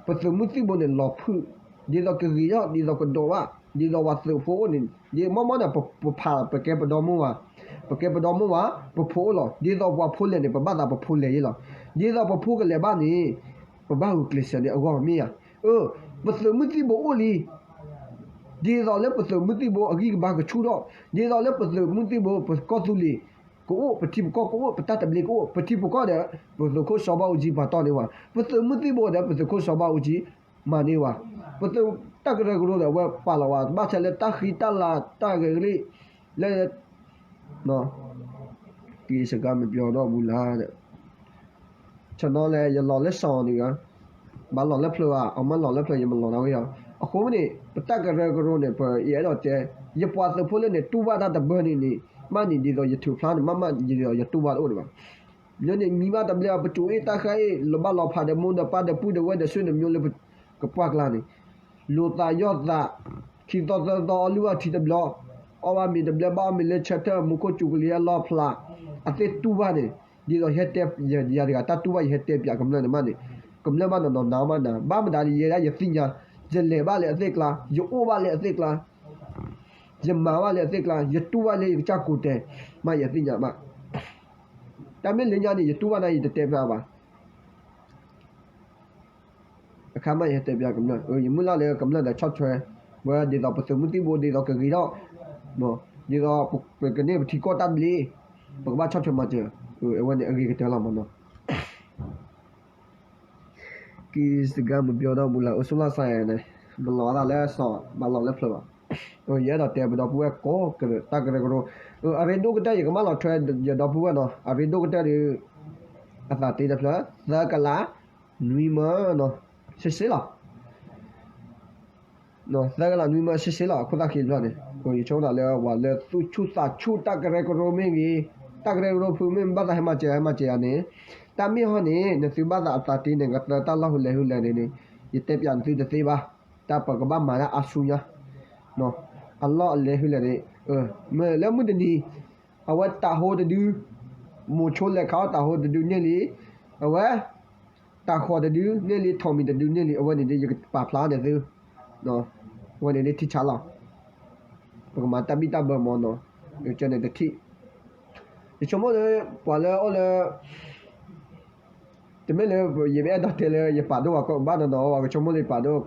ပသုးမုၢ်သံၣ်ဘိန့ၣ်လီၤဖုၣ် ဒ်သိးကဂ့ၤထီၣ် ဒ်သိးကဒိးဘၣ် ဒ်သိးပှၤသုးဖိအိၣ်န့ၣ် ဒ်မ့ၢ်မ့ၢ်န့ၣ် ပဖးပကဲပဒီမုၢ်ဝဲ ပကဲပဒီမုၢ်ဝဲ ပဖိအိၣ်လီၤ ဒ်သိးပှၤဖိလဲၣ်န့ၣ် ပဘၣ်သးပဖိလဲၣ်ယ့လီၤ ဒ်သိးပဖိကလဲၤဘၣ်န့ၣ် ပဘၣ်ဂုာ်ကျဲးစၢးန့ၣ် အဂီၢ်မ့ၢ်ဧါ အၢ ပသုးမုၢ်သံၣ်ဘိအိၣ်လံ ဒ်သိးလၢပသုးမုၢ်သံၣ်ဘိအဂံၢ်ကဘါကဆူၣ်ထီၣ် ဒ်သိးလၢပသုးမုၢ်သံၣ်ဘိ ပကီၢ်သူလ့ၤကအိၣ် ပထံပကီၢ်ကအိၣ် ပတၢ်သဘျ့ကအိၣ် ပထံပကီၢ်ဒီး ပသုးခိၣ်စီၤဘၣ်အူကၠံပာ်တီၢ်န့ၢ်ဝဲ ပသုးမုၢ်သံၣ်ဘိဒီး ပသုးခိၣ်စီၤဘၣ်အူကၠံ မၤန့ၢ်ဝဲ ပသုးတၢ်ကရၢကရိဒီး အဝဲပာ်လီၤဝဲ ဘၣ်ဆၣ်လၢတၢ်ဃံတၢ်လၤတၢ်ဂဲၤကလံၣ် လၢ က့ၤစကါမပျီဒီးဘူးလၢ် ဆနီၤလဲၣ် ယလီၤလၢစီၤန့ၣ်ဂ့ၤ ဘၣ်လီၤလၢဖျၢၣ်ဘၣ် အမ့ၢ်လီၤလၢဖျၢၣ် ယမလီၤဒၣ်ဝဲအီၤ အဃိန့ၣ် ပတၢ်ကရၢကရိန့ၣ် ပအဲၣ်ဒိးတဲ ယပှၤသုးဖိလၢန့ၣ် တူၢ်ဘၣ်တၢ်တဘၢန့ၣ်န့ၣ် မ့ၢ်န့ၣ်ဒ်သိးယထုးဖျါန့ၣ် မ့ၢ်မ့ၢ်ဒ်သိးယတူၢ်ဘၣ်တအိၣ်ဒံးဘၣ် လၢန့ၣ်မံဘၣ်တဘျီ ပကၠိအ့ၣ်တၢ်ဃါအ့ၣ် လီၤဘၣ်လီၤဖးဒီးမိၢ်ဒီးပၢ်ဒီးပုၢ်ဒီးဝဲၢ်ဒီးဆူနမျိုးလၢပကပှၢ်ကျါန့ၣ် လိာ်သးယီၢ်သး ခံသီသၢသီအီၣ်လုၢ်အီထံတဘျီ အီၣ်ဘၣ်မ့ၤတဘျီဘၣ်အီၣ်မ့ၤလၢဆၢထၢၣ် မူခိၣ်စူၤကလံၤအလီၢ်ဖျါ အသ့ၣ်တူၢ်ဘၣ်န့ၣ် ဒ်သိးယဟဲတဲ ယၤတဂၤတၢ်တူၢ်ဘၣ် ယဟဲတဲပၠးကမျၢၢ်န့ၣ်မးန့ၣ် ကမျၢၢ်ဘၣ်နီၢ်နီၢ်နၤမးနၤ ဘၣ်မတၤဒ်ယဲဒၣ်ယသ့ၣ်ညါ ယလဲၤဘၣ်လၢအသ့ၣ်ကျါ ယအိၣ်ဘၣ်လၢအသ့ၣ်ကျါ ယမၤဘၣ်လၢအသ့ၣ်ကျါ ယတူၢ်ဘၣ်လၢယကစၢ်ကိးတဲာ် မးယသ့ၣ်ညါဘၣ် တၢ်မ့ၢ်လၢညါန့ၣ် ယတူၢ်ဘၣ်နၤ ယတတဲဖျါဘၣ် အခါမးယဟဲတဲပၠးကမျၢၢ် ယမုၢ်လၢ်လၢကမျၢၢ်ဒီးဆီၣ်ထွဲ ဝဲဒ်သိးပသုးမုၢ်သံၣ်ဘိဒ်သိးကဂ့ၤထီၣ် ဒ်သိးပကန့ၢ်ပထံကီၢ်တၢ်ဘျ့ ပကဘၣ်ဆီၣ်ထွဲမၤစၢၤ အဝဲန့ၣ်အဂ့ၤကတၢၢ်လီၤမးနီၤ က့ၤစကါမပျီဒီးဘူးလၢ် အိၣ်ဆူၣ်လီၤစဲန့ၣ် မလီၤသးလၢစီၤ ဘၣ်လီၤလၢဖျၢၣ်ဘၣ် ယအဲၣ်ဒိးတဲပဒီပုၢ်ဝဲၢ်ကိးကရၢ တၢ်ကရၢကရိ အရ့ဒိၣ်ကတၢၢ် ယကမၣ်လီၤထွဲယဒီပုၢ်ဝဲၢ်နီၤ အရ့ဒိၣ်ကတၢၢ်ဒီး အသးတ့တဖျၢၣ် သၢကလး နွံမၢနီၤ ရှစ်ရှစ်လီၤ သၢကလးနွံမၢ ရှစ်ရှစ်လီၤ အခိၣ်သၣ်ခံတဖျၢၣ်န့ၣ် ယဆိကမိၣ်လၢပှၤလၢသူၣ်ဆူၣ်သးဆူၣ်တၢ်ကရၢကရိမ့ၢ်ဂ့ၤ တၢ်ကရၢကရိဖုမ့ၢ်ဘၣ်သးဟဲမၤစၢၤ ဟဲမၤစၢၤယၤန့ၣ် တၢ်မ့ၢ်ဟီန့ၣ် နသုဘၣ်သးအသးတ့န့ၣ် ကသၢတၢ်လီၢ်ဟူလဲၤဟူလဲၤန့ၣ်န့ၣ် ယတဲပၠးနသုတသ့ဘၣ် တၢ်ပကဘၣ်မၤဒၣ်အါဆူညါ အလီၢ်အလဲၤဟူလဲၤန့ၣ် မ့ၢ်လၢမုၢ်တနံၤ အဝဲတးဟိတဒု မိၤဆိလဲၤခးအီၣ်တးဟိတဒုန့ၢ်လံ အဝဲ တးဃီၤတဒုန့ၢ်လံ ထိးမံၤတဒုန့ၢ်လံ အဝဲန့ၣ်ဒီးယကပာ်ဖျါန့ၢ်သု အဝဲန့ၣ်ဒီးထံဆးလီၤ ပကမၤတၢ်ဘံၣ်တၢ်ဘၢမ့ၢ်နီၤ ယကၢန့ၣ်တထံၣ် ယဆိကမိၣ်လၢ ပှၤလၢအအိၣ်လၢ တမ့ၢ်လၢယမ့ၢ်အဲၣ်ဒိးတဲလၢယပာ်ဒိၣ်ဘၣ်ကီၢ်ဘၣ်နီၤနီၤ ပှၤကဆိကမိၣ်လၢယပာ်ဒိၣ်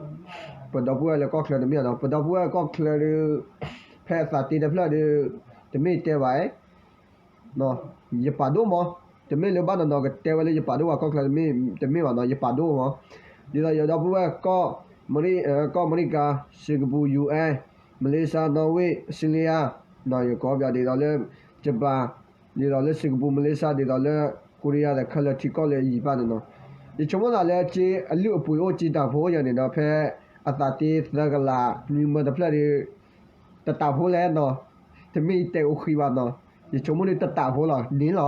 ပဒီပုၢ်ဝဲၢ်လၢကီၢ်ချၢတမ့ၢ်နီၤ ပဒီပုၢ်ဝဲၢ်ကီၢ်ချၢဒီး ဖဲအသးတ့တဖျၢၣ်ဒီး တမ့ၢ်တဲဘၣ် ယပာ်ဒိၣ်မး တမ့ၢ်လၢဘၣ်နီၤနီၤကတဲဝဲလၢယပာ်ဒိၣ်ဝဲကီၢ်ချၢ တမ့ၢ်ဘၣ်နီၤ ယပာ်ဒိၣ်မး ဒ်သိးယဒီပုၢ်ဝဲၢ်ကီၢ် ကီၢ်အမဲရကၤ စ့ၣ်ကပူၤ ယူဢၣ် မလ့ၡါ နီၣ်ဝ့ၣ် အီစထြ့လယါ ယကိးပၠးဒ်သိးလၢ ယပၣ် ဒ်သိးလၢစ့ၣ်ကပူၤ မလ့ၡါ ဒ်သိးလၢ ကိရံယါဒီးခဲလၢာ်ထံကီၢ်လၢယံာ်ပၣ်န့ၣ်နီၤ ယဆိကမိၣ်သးလၢက့အလုၢ်အပှ့ၤအိၣ်က့တၢ်ဖိအိၣ်ယၤန့ၣ်ဒီး ဖဲအသးတ့သၢကလးနွံမၢတဖျၢၣ်ဒီး တတၢ်ဖိလဲၣ်နီၤ တမ့ၢ်ယတဲအိၣ်ဃံဘၣ်နီၤ ယဆိကမိၣ်န့ၣ်တတးဖိလီၤ န့ၣ်လီၤ.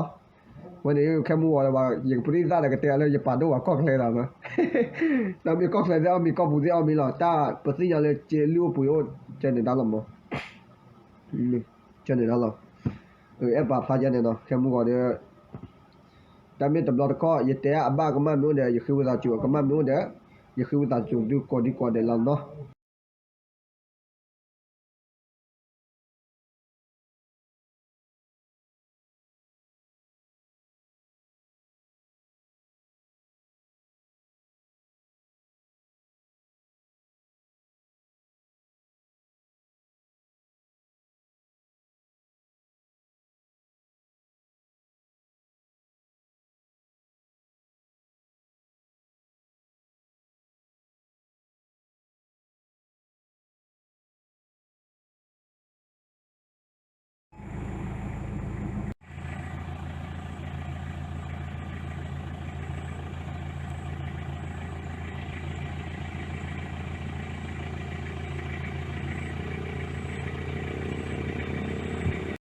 ဝဲန့ၣ်ခဲမုၢ်ဂီၤဒီး ယကပရံသးဒီးကတဲလၢယပာ်ဒိၣ်ဝဲကီၢ်ချၢလီၤ. ဒီးမ့ၢ်ကီၢ်ချၢသ့ၣ်အီၣ်မ့ၤ ကီၢ်ပူၤသ့ၣ်အီၣ်မ့ၤလီၤ. တၢ်ပသ့ၣ်ညါလၢကလုၢ်အိၣ်ပှ့ၤအိၣ် ကဲန့ၣ်ဒါလီၤမး, ကဲန့ၣ်ဒါလီၤ. အဲၣ်ပာ်ဖျါကဲန့ၣ်နီၤ ခဲမုၢ်ဂီၤဒီး တၢ်မ့ၢ်တဘျီတခီၣ် ယတဲအဘၣ်ကမၣ်မ့ၢ်အိၣ်ဒီး ယဃ့ဝံသးစူၤ အကမၣ်မ့ၢ်အိၣ်ဒီး ယဃ့ဝံသးစူၤသုကိးဒံကိးဒဲးလီၤနီၤ.